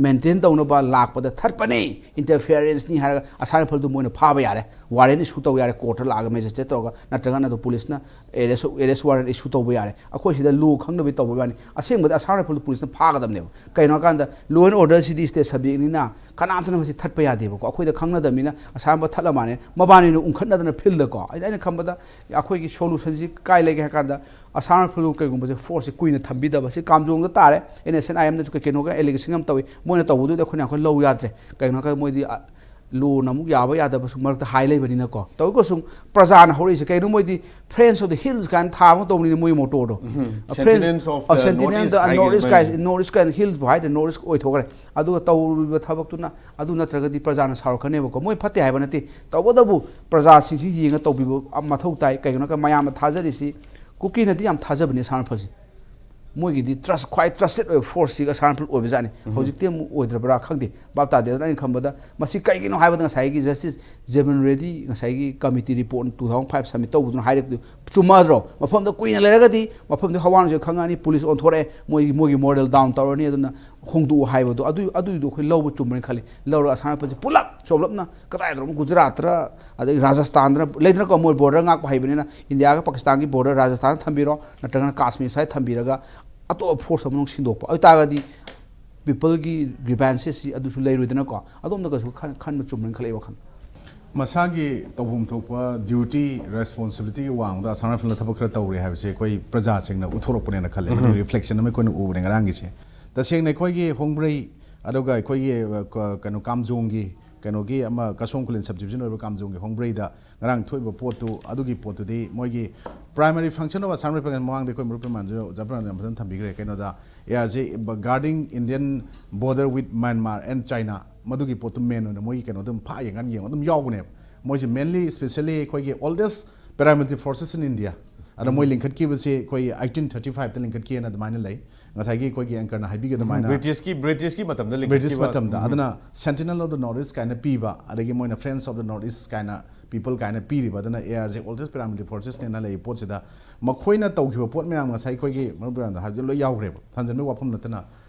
maintain ꯇꯧꯅꯕ ꯂꯥꯛꯄꯗ ꯊꯠꯄꯅꯦ, interferenceꯅꯤ ꯍꯥꯏꯔꯒ ꯑꯁꯥꯝ ꯔꯥꯏꯐꯜꯗꯨ ꯃꯣꯏꯅ ꯐꯥꯕ ꯌꯥꯔꯦ, warrant issue ꯇꯧꯕ ꯌꯥꯔꯦ, courtꯇ ꯂꯥꯛꯑꯒ magistrate ꯇꯧꯔꯒ, ꯅꯠꯇ꯭ꯔꯒꯅ ꯑꯗꯨ ꯄꯨꯂꯤꯁꯅ arrest, arrest warrant issue ꯇꯧꯕ ꯌꯥꯔꯦ꯫ ꯑꯩꯈꯣꯏ ꯁꯤꯗ law ꯈꯪꯗꯕꯩ ꯇꯧꯕꯩ ꯋꯥꯅꯤ꯫ ꯑꯁꯦꯡꯕꯗꯤ ꯑꯁꯥꯝ ꯔꯥꯏꯐꯜꯗꯨ ꯄꯨꯂꯤꯁꯅ ꯐꯥꯒꯗꯕꯅꯦꯕ꯫ ꯀꯩꯅꯣ ꯍꯥꯏꯀꯥꯟꯗ law and orderꯁꯤꯗꯤ state subjectꯅꯤꯅ ꯀꯅꯥꯝꯇꯅ ꯃꯁꯤ ꯊꯠꯄ ꯌꯥꯗꯦꯕꯀꯣ꯫ ꯑꯩꯈꯣꯏꯗ ꯈꯪꯅꯗꯕꯅꯤꯅ ꯑꯁꯥꯝ ꯔꯥꯏꯐꯜ ꯊꯠꯂ ꯃꯥꯅꯦ, ꯃꯕꯥꯅꯤꯅ ꯎꯪꯈꯠꯅꯗꯅ fieldꯗꯀꯣ꯫ ꯑꯩꯅ, ꯑꯩꯅ ꯈꯟꯕꯗ ꯑꯩꯈꯣꯏꯒꯤ solutionꯁꯤ ꯀꯥꯏ ꯂꯩꯒꯦ ꯍꯥꯏ ꯀꯥꯟꯗ ꯑꯁꯥꯝ ꯔꯥꯏꯐꯜ ꯀꯩꯒꯨꯝꯕꯁꯦ forceꯁꯦ ꯀꯨꯏꯅ ꯊꯝꯕꯤꯗꯕ, ꯁꯤ ꯀꯥꯝꯖꯣꯡꯗ ꯇꯥꯔꯦ꯫ NSCN-IMꯅꯁꯨ ꯀꯩ ꯀꯩꯅꯣꯒ allegation ꯑꯃ ꯇꯧꯏ, ꯃꯣꯏꯅ ꯇꯧꯕꯗꯨꯗꯤ ꯑꯩꯈꯣꯏꯅ ꯌꯥꯝ ꯀꯟꯅ ꯂꯧ ꯌꯥꯗ꯭ꯔꯦ꯫ ꯀꯩꯒꯤꯅꯣ ꯍꯥꯏ ꯀꯥꯟꯗ ꯃꯣꯏꯗꯤ, ꯑ, ꯂꯣꯅ ꯑꯃꯨꯛ ꯌꯥꯕ ꯌꯥꯗꯕꯁꯨ ꯃꯔꯛꯇ ꯍꯥꯏ ꯂꯩꯕꯅꯤꯅꯀꯣ꯫ ꯇꯧꯔꯒꯁꯨ ꯄ꯭ꯔꯖꯥꯅ ꯍꯧꯔꯛꯏꯁꯦ ꯀꯩꯅꯣ? ꯃꯣꯏꯗꯤ Friends of the Hills ꯀꯥꯏꯅ ꯊꯥꯕ ꯇꯧꯕꯅꯤꯅ ꯃꯣꯏ ꯃꯣꯇꯣꯗꯣ꯫ Sentinels of the North East ꯍꯥꯏꯒꯦ North East ꯀꯥꯏ, ꯃꯣꯏꯅ꯫ North East ꯀꯥꯏꯅ Hills ꯕꯨ ꯍꯥꯏꯗ꯭ꯔꯦ, North East ꯑꯣꯏꯊꯣꯛꯈ꯭ꯔꯦ꯫ ꯑꯗꯨꯒ ꯇꯧꯔꯤꯕ ꯊꯕꯛꯇꯨꯅ ꯑꯗꯨ ꯅꯠꯇ꯭ꯔꯒꯗꯤ ꯄ꯭ꯔꯖꯥꯅ ꯁꯥꯎꯔꯛꯀꯅꯦꯕꯀꯣ꯫ ꯃꯣꯏ ꯐꯠꯇꯦ ꯍꯥꯏꯕ ꯅꯠꯇꯦ, ꯇꯧꯕꯇꯕꯨ ꯄ꯭ꯔꯖꯥꯁꯤꯡꯁꯤ ꯌꯦꯡꯉ ꯇꯧꯕꯤꯕ ꯃꯊꯧ ꯇꯥꯏ꯫ ꯀꯩꯒꯤꯅꯣ ꯍꯥꯏ ꯃꯌꯥꯝꯅ ꯊꯥꯖꯔꯤꯁꯤ, ꯀꯨꯀꯤꯅꯗꯤ ꯌꯥꯝ ꯊꯥꯖꯕꯅꯦ ꯑꯁꯥꯝ ꯔꯥꯏꯐꯜꯁꯦ꯫ ꯃꯣꯏꯒꯤꯗꯤ trust, ꯈ꯭ꯋꯥꯏ trusted ꯑꯣꯏꯕ force ꯁꯤꯒ ꯑꯁꯥꯝ ꯔꯥꯏꯐꯜ ꯑꯣꯏꯕꯖꯥꯠꯅꯤ꯫ ꯍꯧꯖꯤꯛꯇꯤ ꯑꯃꯨꯛ ꯑꯣꯏꯗ꯭ꯔꯕ꯭ꯔꯥ ꯈꯪꯗꯦ, ꯚꯥꯞ ꯇꯥꯗꯦ꯫ ꯑꯗꯨꯅ ꯑꯩꯅ ꯈꯟꯕꯗ ꯃꯁꯤ ꯀꯩꯒꯤꯅꯣ ꯍꯥꯏꯕꯗ ꯉꯁꯥꯏꯒꯤ Justice Jeevan Reddy ꯉꯁꯥꯏꯒꯤ committee report two thousand five submit ꯇꯧꯕꯗꯨꯅ ꯍꯥꯏꯔꯛꯇꯣꯏ ꯆꯨꯝꯃꯗ꯭ꯔꯣ? ꯃꯐꯝꯗ ꯀꯨꯏꯅ ꯂꯩꯔꯒꯗꯤ ꯃꯐꯝꯗꯨ ꯍꯋꯥ ꯅꯨꯡꯁꯤꯠ ꯈꯪꯉꯛꯑꯅꯤ, ꯄꯨꯂꯤꯁ ꯑꯣꯟꯊꯣꯔꯛꯑꯦ, ꯃꯣꯏꯒꯤ, ꯃꯣꯏꯒꯤ moral down ꯇꯧꯔꯅꯤ꯫ ꯑꯗꯨꯅ ꯍꯣꯡꯗꯣꯛꯑꯣ ꯍꯥꯏꯕꯗꯣ, ꯑꯗꯨ, ꯑꯗꯨꯏꯗꯣ ꯑꯩꯈꯣꯏ ꯂꯧꯕ ꯆꯨꯝꯕ꯭ꯔꯅ ꯈꯜꯂꯤ꯫ ꯂꯧꯔꯒ ꯑꯁꯥꯝ ꯔꯥꯏꯐꯜꯁꯦ ꯄꯨꯂꯞ ꯆꯣꯝꯂꯞꯅ ꯀꯗꯥꯏꯗꯅꯣ, ꯒꯨꯖꯔꯥꯠꯇꯔ ꯑꯗꯩ ꯔꯥꯖꯁꯊꯥꯟꯗꯔ ꯂꯩꯗꯅꯀꯣ, ꯃꯣꯏ border ꯉꯥꯛꯄ ꯍꯩꯕꯅꯤꯅ, ꯏꯟꯗꯤꯌꯥꯒ ꯄꯥꯀꯤꯁꯇꯥꯟꯒꯤ border ꯔꯥꯖꯁꯊꯥꯟꯗ ꯊꯝꯕꯤꯔꯣ, ꯅꯠꯇ꯭ꯔꯒꯅ ꯀꯥꯁꯃꯤꯔ ꯁ꯭ꯋꯥꯏꯗ ꯊꯝꯕꯤꯔꯒ ꯑꯇꯣꯞꯄ force ꯑꯃ ꯁꯤꯟꯗꯣꯛꯄ ꯑꯣꯏꯇꯥꯔꯒꯗꯤ, peopleꯒꯤ grievances ꯁꯤ ꯑꯗꯨꯁꯨ ꯂꯩꯔꯣꯏꯗꯅꯀꯣ꯫ ꯑꯗꯣꯝꯗꯒꯁꯨ ꯈꯟ-, ꯈꯟꯕ ꯆꯨꯝꯕ꯭ꯔꯅ ꯈꯜꯂꯦ ꯑꯩ ꯋꯥꯈꯜ꯫ ꯃꯁꯥꯒꯤ ꯇꯧꯐꯝ ꯊꯣꯛꯄ duty responsibility ꯒꯤ ꯋꯥꯡꯃꯗ ꯑꯁꯥꯝ ꯔꯥꯏꯐꯜꯅ ꯊꯕꯛ ꯈꯔ ꯇꯧꯔꯦ ꯍꯥꯏꯕꯁꯦ ꯑꯩꯈꯣꯏ ꯄ꯭ꯔꯖꯥꯁꯤꯡꯅ ꯎꯠꯊꯣꯔꯛꯄꯅꯦꯅ ꯈꯜꯂꯦ꯫ ꯃꯗꯨꯒꯤ reflection ꯑꯃ ꯑꯩꯈꯣꯏꯅ ꯎꯕꯅꯦ ꯉꯔꯥꯡꯒꯤꯁꯦ꯫ ꯇꯁꯦꯡꯅ ꯑꯩꯈꯣꯏꯒꯤ ꯍꯣꯡꯕ꯭ꯔꯩ, ꯑꯗꯨꯒ ꯑꯩꯈꯣꯏꯒꯤ, ꯑ, ꯀ-, ꯀꯩꯅꯣ, ꯀꯥꯝꯖꯣꯡꯒꯤ, ꯀꯩꯅꯣꯒꯤ ꯑꯃ ꯀꯁꯣꯝ ꯈꯨꯂꯦꯟ sub division ꯑꯣꯏꯕ ꯀꯥꯝꯖꯣꯡꯒꯤ ꯍꯣꯡꯕ꯭ꯔꯩꯗ ꯉꯔꯥꯡ ꯊꯣꯛꯏꯕ ꯄꯣꯠꯇꯨ, ꯑꯗꯨꯒꯤ ꯄꯣꯠꯇꯨꯗꯤ ꯃꯣꯏꯒꯤ primary function of Assam Rifles, ꯃꯃꯥꯡꯗ ꯑꯩꯈꯣꯏ ꯃꯔꯨꯞ ꯄ꯭ꯔꯃꯥꯟꯁꯨ, ꯑꯣꯖꯥ ꯄ꯭ꯔꯃꯥꯟꯁꯨ ꯌꯥꯝ ꯐꯖꯅ ꯊꯝꯕꯤꯈ꯭ꯔꯦ꯫ ꯀꯩꯅꯣꯗ, ꯑꯦ, ꯁꯤ guarding Indian border with Myanmar and China, ꯃꯗꯨꯒꯤ ꯄꯣꯠꯇꯨ main ꯑꯣꯏꯅ ꯃꯣꯏꯒꯤ ꯀꯩꯅꯣꯗ ꯑꯗꯨꯝ ꯐꯥ ꯌꯦꯡꯀꯥꯟꯗ ꯌꯦꯡꯉꯣ ꯑꯗꯨꯝ ꯌꯥꯎꯕꯅꯦꯕ꯫ ꯃꯣꯏꯁꯦ mainly, specially ꯑꯩꯈꯣꯏꯒꯤ oldest paramilitary forces in India꯫ ꯑꯗ ꯃꯣꯏ ꯂꯤꯡꯈꯠꯈꯤꯕꯁꯦ ꯑꯩꯈꯣꯏ eighteen thirty five ꯇ ꯂꯤꯡꯈꯠꯈꯤꯑꯅ ꯑꯗꯨꯃꯥꯏꯅ ꯂꯩ꯫ ꯉꯁꯥꯏꯒꯤ ꯑꯩꯈꯣꯏꯒꯤ anchor ꯅ ꯍꯥꯏꯕꯤꯒ ꯑꯗꯨꯃꯥꯏꯅ ꯕ꯭ꯔꯤꯇꯤꯁꯀꯤ ꯕ꯭ꯔꯤꯇꯤꯁꯀꯤ ꯃꯇꯝꯗ ꯕ꯭ꯔꯤꯇꯤꯁ ꯂꯤꯡꯈꯠꯈꯤꯕ꯫ ꯃꯇꯝꯗ꯫ ꯑꯗꯨꯅ Sentinel of the North East ꯀꯥꯏꯅ ꯄꯤꯕ, ꯑꯗꯒꯤ ꯃꯣꯏꯅ Friends of the North East ꯀꯥꯏꯅ, people ꯀꯥꯏꯅ ꯄꯤꯔꯤꯕ, ꯑꯗꯨꯅ A R J oldest paramilitary forces ꯅꯦꯅ ꯂꯩꯔꯤꯕ ꯄꯣꯠꯁꯤꯗ ꯃꯈꯣꯏꯅ ꯇꯧꯈꯤꯕ ꯄꯣꯠ ꯃꯌꯥꯝ ꯉꯁꯥꯏ ꯑꯩꯈꯣꯏꯒꯤ ꯃꯔꯨꯞ ꯃꯌꯥꯝꯗ ꯍꯥꯏꯕꯗꯤ ꯂꯣꯏ ꯌꯥꯎꯈ꯭ꯔꯦꯕ꯫ ꯊꯝꯖꯤꯟꯕꯒꯤ ꯋꯥꯐꯝ ꯅꯠꯇꯅ,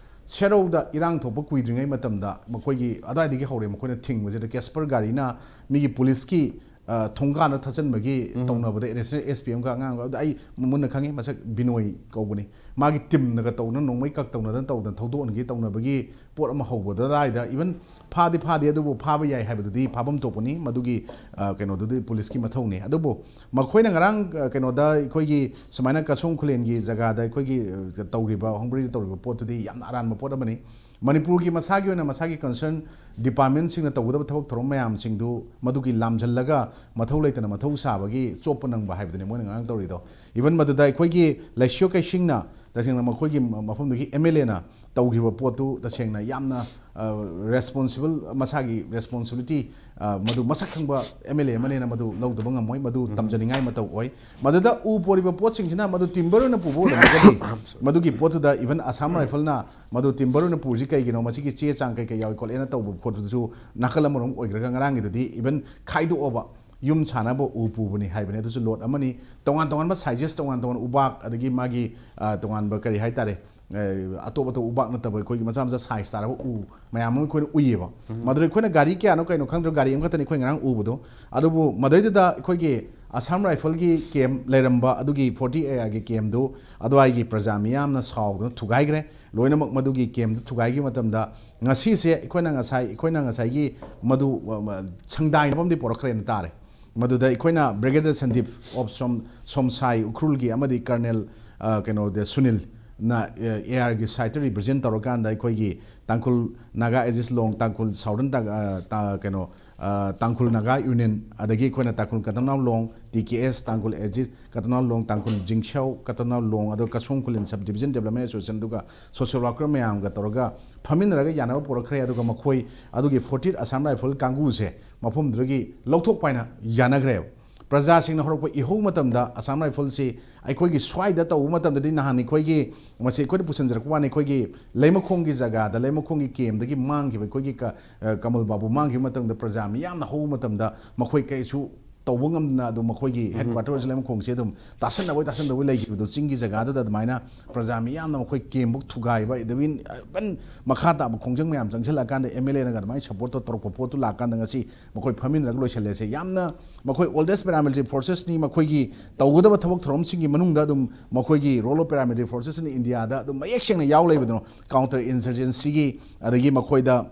ꯁꯦꯔꯧꯗ ꯏꯔꯥꯡ ꯊꯣꯛꯄ ꯀꯨꯏꯗ꯭ꯔꯤꯉꯩ ꯃꯇꯝꯗ ꯃꯈꯣꯏꯒꯤ ꯑꯗꯨꯋꯥꯏꯗꯒꯤ ꯍꯧꯔꯦ ꯃꯈꯣꯏꯅ ꯊꯤꯡꯕꯁꯤꯗ꯫ ꯀꯦꯁꯄꯔ ꯒꯥꯔꯤꯅ ꯃꯤꯒꯤ ꯄꯨꯂꯤꯁꯀꯤ, ꯑ, ꯊꯣꯡꯒꯥꯟꯗ ꯊꯠꯆꯟꯕꯒꯤ ꯇꯧꯅꯕꯗ ꯑꯦꯗꯤꯁꯅꯦꯜ ꯑꯦꯁ ꯄꯤ ꯑꯃꯒ ꯑꯉꯥꯡ ꯑꯃꯒ, ꯑꯗ ꯑꯩ ꯃꯨꯟꯅ ꯈꯪꯉꯤ, ꯃꯁꯛ ꯕꯤꯅꯣꯏ ꯀꯧꯕꯅꯤ꯫ ꯃꯥꯒꯤ ꯇꯤꯝꯅꯒ ꯇꯧꯅ, ꯅꯣꯡꯃꯩ ꯀꯛ ꯇꯧꯅꯗꯅ ꯇꯧꯗꯅ ꯊꯧꯗꯣꯛꯍꯟꯒꯦ ꯇꯧꯅꯕꯒꯤ ꯄꯣꯠ ꯑꯃ ꯍꯧꯕꯗ ꯑꯗꯨꯋꯥꯏꯗ, even ꯐꯥꯗꯤ ꯐꯥꯗꯦ, ꯑꯗꯨꯕꯨ ꯐꯥꯕ ꯌꯥꯏ ꯍꯥꯏꯕꯗꯨꯗꯤ ꯐꯥꯐꯝ ꯊꯣꯛꯄꯅꯤ꯫ ꯃꯗꯨꯒꯤ, ꯑ, ꯀꯩꯅꯣꯗꯨꯗꯤ ꯄꯨꯂꯤꯁꯀꯤ ꯃꯊꯧꯅꯤ꯫ ꯑꯗꯨꯕꯨ ꯃꯈꯣꯏꯅ ꯉꯔꯥꯡ, ꯑ, ꯀꯩꯅꯣꯗ ꯑꯩꯈꯣꯏꯒꯤ ꯁꯨꯃꯥꯏꯅ ꯀꯁꯣꯝ ꯈꯨꯂꯦꯟꯒꯤ ꯖꯒꯥꯗ ꯑꯩꯈꯣꯏꯒꯤ, ꯑ, ꯇꯧꯔꯤꯕ, ꯍꯣꯡꯕ꯭ꯔꯩꯗ ꯇꯧꯔꯤꯕ ꯄꯣꯠꯇꯨꯗꯤ ꯌꯥꯝꯅ ꯑꯔꯥꯟꯕ ꯄꯣꯠ ꯑꯃꯅꯤ꯫ ꯃꯅꯤꯄꯨꯔꯒꯤ ꯃꯁꯥꯒꯤ ꯑꯣꯏꯅ ꯃꯁꯥꯒꯤ concern departmentꯁꯤꯡꯅ ꯇꯧꯒꯗꯕ ꯊꯕꯛ ꯊꯧꯔꯝ ꯃꯌꯥꯝꯁꯤꯡꯗꯨ ꯃꯗꯨꯒꯤ ꯂꯥꯝꯁꯤꯜꯂꯒ ꯃꯊꯧ ꯂꯩꯇꯅ ꯃꯊꯧ ꯁꯥꯕꯒꯤ ꯆꯣꯞꯄ ꯅꯪꯕ ꯍꯥꯏꯕꯗꯨꯅꯤ ꯃꯣꯏꯅ ꯉꯔꯥꯡ ꯇꯧꯔꯤꯗꯣ꯫ Even ꯃꯗꯨꯗ ꯑꯩꯈꯣꯏꯒꯤ ꯂꯩꯁꯤꯌꯣ ꯀꯩꯁꯤꯡꯅ ꯇꯁꯦꯡꯅ ꯃꯈꯣꯏꯒꯤ ꯃꯐꯝꯗꯨꯒꯤ MLAꯅ ꯇꯧꯈꯤꯕ ꯄꯣꯠꯇꯨ ꯇꯁꯦꯡꯅ ꯌꯥꯝꯅ responsible, ꯃꯁꯥꯒꯤ responsibility, ꯃꯗꯨ ꯃꯁꯛ ꯈꯪꯕ MLA ꯑꯃꯅꯦꯅ ꯃꯗꯨ ꯂꯧꯗꯕ ꯉꯝꯃꯣꯏ꯫ ꯃꯗꯨ ꯇꯝꯖꯅꯤꯡꯉꯥꯏ ꯃꯇꯧ ꯑꯣꯏ꯫ ꯃꯗꯨꯗ ꯎ ꯄꯣꯔꯤꯕ ꯄꯣꯠꯁꯤꯡꯁꯤꯅ ꯃꯗꯨ timber ꯑꯣꯏꯅ ꯄꯨꯕ ꯑꯣꯏꯔꯝꯃꯒꯗꯤ ꯃꯗꯨꯒꯤ ꯄꯣꯠꯇꯨꯗ even Assam Rifleꯅ ꯃꯗꯨ timber ꯑꯣꯏꯅ ꯄꯨꯔꯤꯁꯤ ꯀꯩꯒꯤꯅꯣ, ꯃꯁꯤꯒꯤ ꯆꯦ ꯆꯥꯡ ꯀꯩ ꯀꯩ ꯌꯥꯎꯏ ꯈꯣꯠꯂꯦꯅ ꯇꯧꯕ ꯈꯣꯠꯄꯗꯨꯁꯨ ꯅꯥꯀꯜ ꯑꯃꯔꯣꯝ ꯑꯣꯏꯈ꯭ꯔꯒ, ꯉꯔꯥꯡꯒꯤꯗꯨꯗꯤ even ꯈꯥꯏꯗꯣꯛꯑꯕ ꯌꯨꯝ ꯁꯥꯅꯕ ꯎ ꯄꯨꯕꯅꯤ ꯍꯥꯏꯕꯅꯤ꯫ ꯑꯗꯨꯁꯨ load ꯑꯃꯅꯤ꯫ ꯇꯣꯉꯥꯟ ꯇꯣꯉꯥꯟꯕ sizes, ꯇꯣꯉꯥꯟ ꯇꯣꯉꯥꯟꯕ ꯎꯕꯥꯛ, ꯑꯗꯒꯤ ꯃꯥꯒꯤ, ꯑ, ꯇꯣꯉꯥꯟꯕ ꯀꯔꯤ ꯍꯥꯏꯇꯥꯔꯦ, ꯑ, ꯑꯇꯣꯞ ꯑꯇꯣꯞꯄ ꯎꯕꯥꯛ ꯅꯠꯇꯕ ꯑꯩꯈꯣꯏꯒꯤ ꯃꯆꯥ ꯃꯆꯥ size ꯇꯥꯔꯕ ꯎ ꯃꯌꯥꯝ ꯑꯃ ꯑꯩꯈꯣꯏꯅ ꯎꯏꯌꯦꯕ꯫ ꯃꯗꯨꯗ ꯑꯩꯈꯣꯏꯅ ꯒꯥꯔꯤ ꯀꯌꯥꯅꯣ ꯀꯩꯅꯣ ꯈꯪꯗ꯭ꯔꯦ, ꯒꯥꯔꯤ ꯑꯃꯈꯛꯇꯅꯤ ꯑꯩꯈꯣꯏ ꯉꯔꯥꯡ ꯎꯕꯗꯣ꯫ ꯑꯗꯨꯕꯨ ꯃꯗꯩꯗꯨꯗ ꯑꯩꯈꯣꯏꯒꯤ Assam Rifleꯒꯤ camp ꯂꯩꯔꯝꯕ ꯑꯗꯨꯒꯤ forty ARꯒꯤ campꯗꯨ ꯑꯗꯨꯋꯥꯏꯒꯤ ꯄ꯭ꯔꯖꯥ ꯃꯤꯌꯥꯝꯅ ꯁꯥꯎꯗꯨꯅ ꯊꯨꯒꯥꯏꯈ꯭ꯔꯦ꯫ ꯂꯣꯏꯅꯃꯛ ꯃꯗꯨꯒꯤ campꯗꯨ ꯊꯨꯒꯥꯏꯈꯤꯕ ꯃꯇꯝꯗ ꯉꯁꯤꯁꯦ ꯑꯩꯈꯣꯏꯅ ꯉꯁꯥꯏ, ꯑꯩꯈꯣꯏꯅ ꯉꯁꯥꯏꯒꯤ ꯃꯗꯨ, ꯑ, ꯁꯪꯗꯥꯏꯅꯕ ꯑꯃꯗꯤ ꯄꯣꯔꯛꯈ꯭ꯔꯦꯅ ꯇꯥꯔꯦ꯫ ꯃꯗꯨꯗ ꯑꯩꯈꯣꯏꯅ Brigadier ꯁꯟꯗꯤꯞ of ꯁꯣꯝ-, ꯁꯣꯝꯁꯥꯏ ꯎꯈ꯭ꯔꯨꯜꯒꯤ ꯑꯃꯗꯤ Colonel, ꯑ, ꯀꯩꯅꯣꯗ ꯁꯨꯅꯤꯜꯅ, ꯑ, ARꯒꯤ sideꯇ represent ꯇꯧꯔꯀꯥꯟꯗ ꯑꯩꯈꯣꯏꯒꯤ ꯇꯥꯡꯈꯨꯜ ꯅꯥꯒꯥ ꯑꯦꯖꯤꯁ ꯂꯣꯡ, ꯇꯥꯡꯈꯨꯜ Southern ꯇꯥ-, ꯑ, ꯇꯥ-, ꯀꯩꯅꯣ, ꯑ, ꯇꯥꯡꯈꯨꯜ ꯅꯥꯒꯥ ꯌꯨꯅꯤꯌꯟ, ꯑꯗꯒꯤ ꯑꯩꯈꯣꯏꯅ ꯇꯥꯡꯈꯨꯜ ꯀꯇꯝꯅꯥꯝ ꯂꯣꯡ, TKS, ꯇꯥꯡꯈꯨꯜ ꯑꯦꯖꯤꯁ ꯀꯇꯝꯅꯥꯝ ꯂꯣꯡ, ꯇꯥꯡꯈꯨꯜ ꯖꯤꯡꯁꯧ, ꯀꯇꯝꯅꯥꯝ ꯂꯣꯡ, ꯑꯗꯨꯒ ꯀꯁꯣꯝ ꯈꯨꯂꯦꯟ Sub Division Development Association, ꯑꯗꯨꯒ social worker ꯃꯌꯥꯝꯒ ꯇꯧꯔꯒ ꯐꯝꯃꯤꯟꯅꯔꯒ ꯌꯥꯅꯕ ꯄꯨꯔꯛꯈ꯭ꯔꯦ꯫ ꯑꯗꯨꯒ ꯃꯈꯣꯏ ꯑꯗꯨꯒꯤ forty Assam Rifle ꯀꯥꯡꯕꯨꯁꯦ ꯃꯐꯝꯗꯨꯗꯒꯤ ꯂꯧꯊꯣꯛꯄ ꯍꯥꯏꯅ ꯌꯥꯅꯈ꯭ꯔꯦꯕ꯫ ꯄ꯭ꯔꯖꯥꯁꯤꯡꯅ ꯍꯧꯔꯛꯄ ꯏꯍꯧ ꯃꯇꯝꯗ Assam Rifleꯁꯤ ꯑꯩꯈꯣꯏꯒꯤ ꯁ꯭ꯋꯥꯏꯗ ꯇꯧꯕ ꯃꯇꯝꯗꯗꯤ ꯅꯍꯥꯟ ꯑꯩꯈꯣꯏꯒꯤ, ꯃꯁꯤ ꯑꯩꯈꯣꯏꯅ ꯄꯨꯁꯤꯟꯖꯔꯛꯄ ꯋꯥꯅꯤ, ꯑꯩꯈꯣꯏꯒꯤ ꯂꯩꯃꯈꯣꯡꯒꯤ ꯖꯒꯥꯗ, ꯂꯩꯃꯈꯣꯡꯒꯤ campꯗꯒꯤ ꯃꯥꯡꯈꯤꯕ ꯑꯩꯈꯣꯏꯒꯤ ꯀ-, ꯑ, ꯀꯃꯜ ꯕꯥꯕꯨ ꯃꯥꯡꯈꯤꯕ ꯃꯇꯝꯗ ꯄ꯭ꯔꯖꯥ ꯃꯤꯌꯥꯝꯅ ꯍꯧꯕ ꯃꯇꯝꯗ ꯃꯈꯣꯏ ꯀꯩꯁꯨ ꯇꯧꯕ ꯉꯝꯗꯅ ꯑꯗꯨꯝ ꯃꯈꯣꯏꯒꯤ headquarterꯁꯤ ꯂꯩꯃꯈꯣꯡꯁꯦ ꯑꯗꯨꯝ ꯇꯥꯁꯟꯅꯕꯣꯏ ꯇꯥꯁꯟꯅꯕꯣꯏ ꯂꯩꯈꯤꯕꯗꯣ, ꯆꯤꯡꯒꯤ ꯖꯒꯥꯗꯨꯗ ꯑꯗꯨꯃꯥꯏꯅ ꯄ꯭ꯔꯖꯥ ꯃꯤꯌꯥꯝꯅ ꯃꯈꯣꯏ campꯕꯨ ꯊꯨꯒꯥꯏꯕ, even, even ꯃꯈꯥ ꯇꯥꯕ ꯈꯣꯡꯖꯪ ꯃꯌꯥꯝ ꯆꯪꯁꯤꯜꯂꯛꯑꯀꯥꯟꯗ MLAꯅꯒ ꯑꯗꯨꯃꯥꯏꯅ support ꯇꯧꯔꯛꯄ ꯄꯣꯠꯇꯨ ꯂꯥꯛꯀꯥꯟꯗ ꯉꯁꯤ ꯃꯈꯣꯏ ꯐꯝꯃꯤꯟꯅꯔꯒ ꯂꯣꯏꯁꯤꯜꯂꯦꯁꯦ꯫ ꯌꯥꯝꯅ ꯃꯈꯣꯏ oldest paramilitary forcesꯅꯤ, ꯃꯈꯣꯏꯒꯤ ꯇꯧꯒꯗꯕ ꯊꯕꯛ ꯊꯧꯔꯝꯁꯤꯡꯒꯤ ꯃꯅꯨꯡꯗ ꯑꯗꯨꯝ ꯃꯈꯣꯏꯒꯤ role of paramilitary forcesꯅ Indiaꯗ ꯑꯗꯨꯝ ꯃꯌꯦꯛ ꯁꯦꯡꯅ ꯌꯥꯎ ꯂꯩꯕꯗꯨꯅ counter insurgencyꯒꯤ, ꯑꯗꯒꯤ ꯃꯈꯣꯏꯗ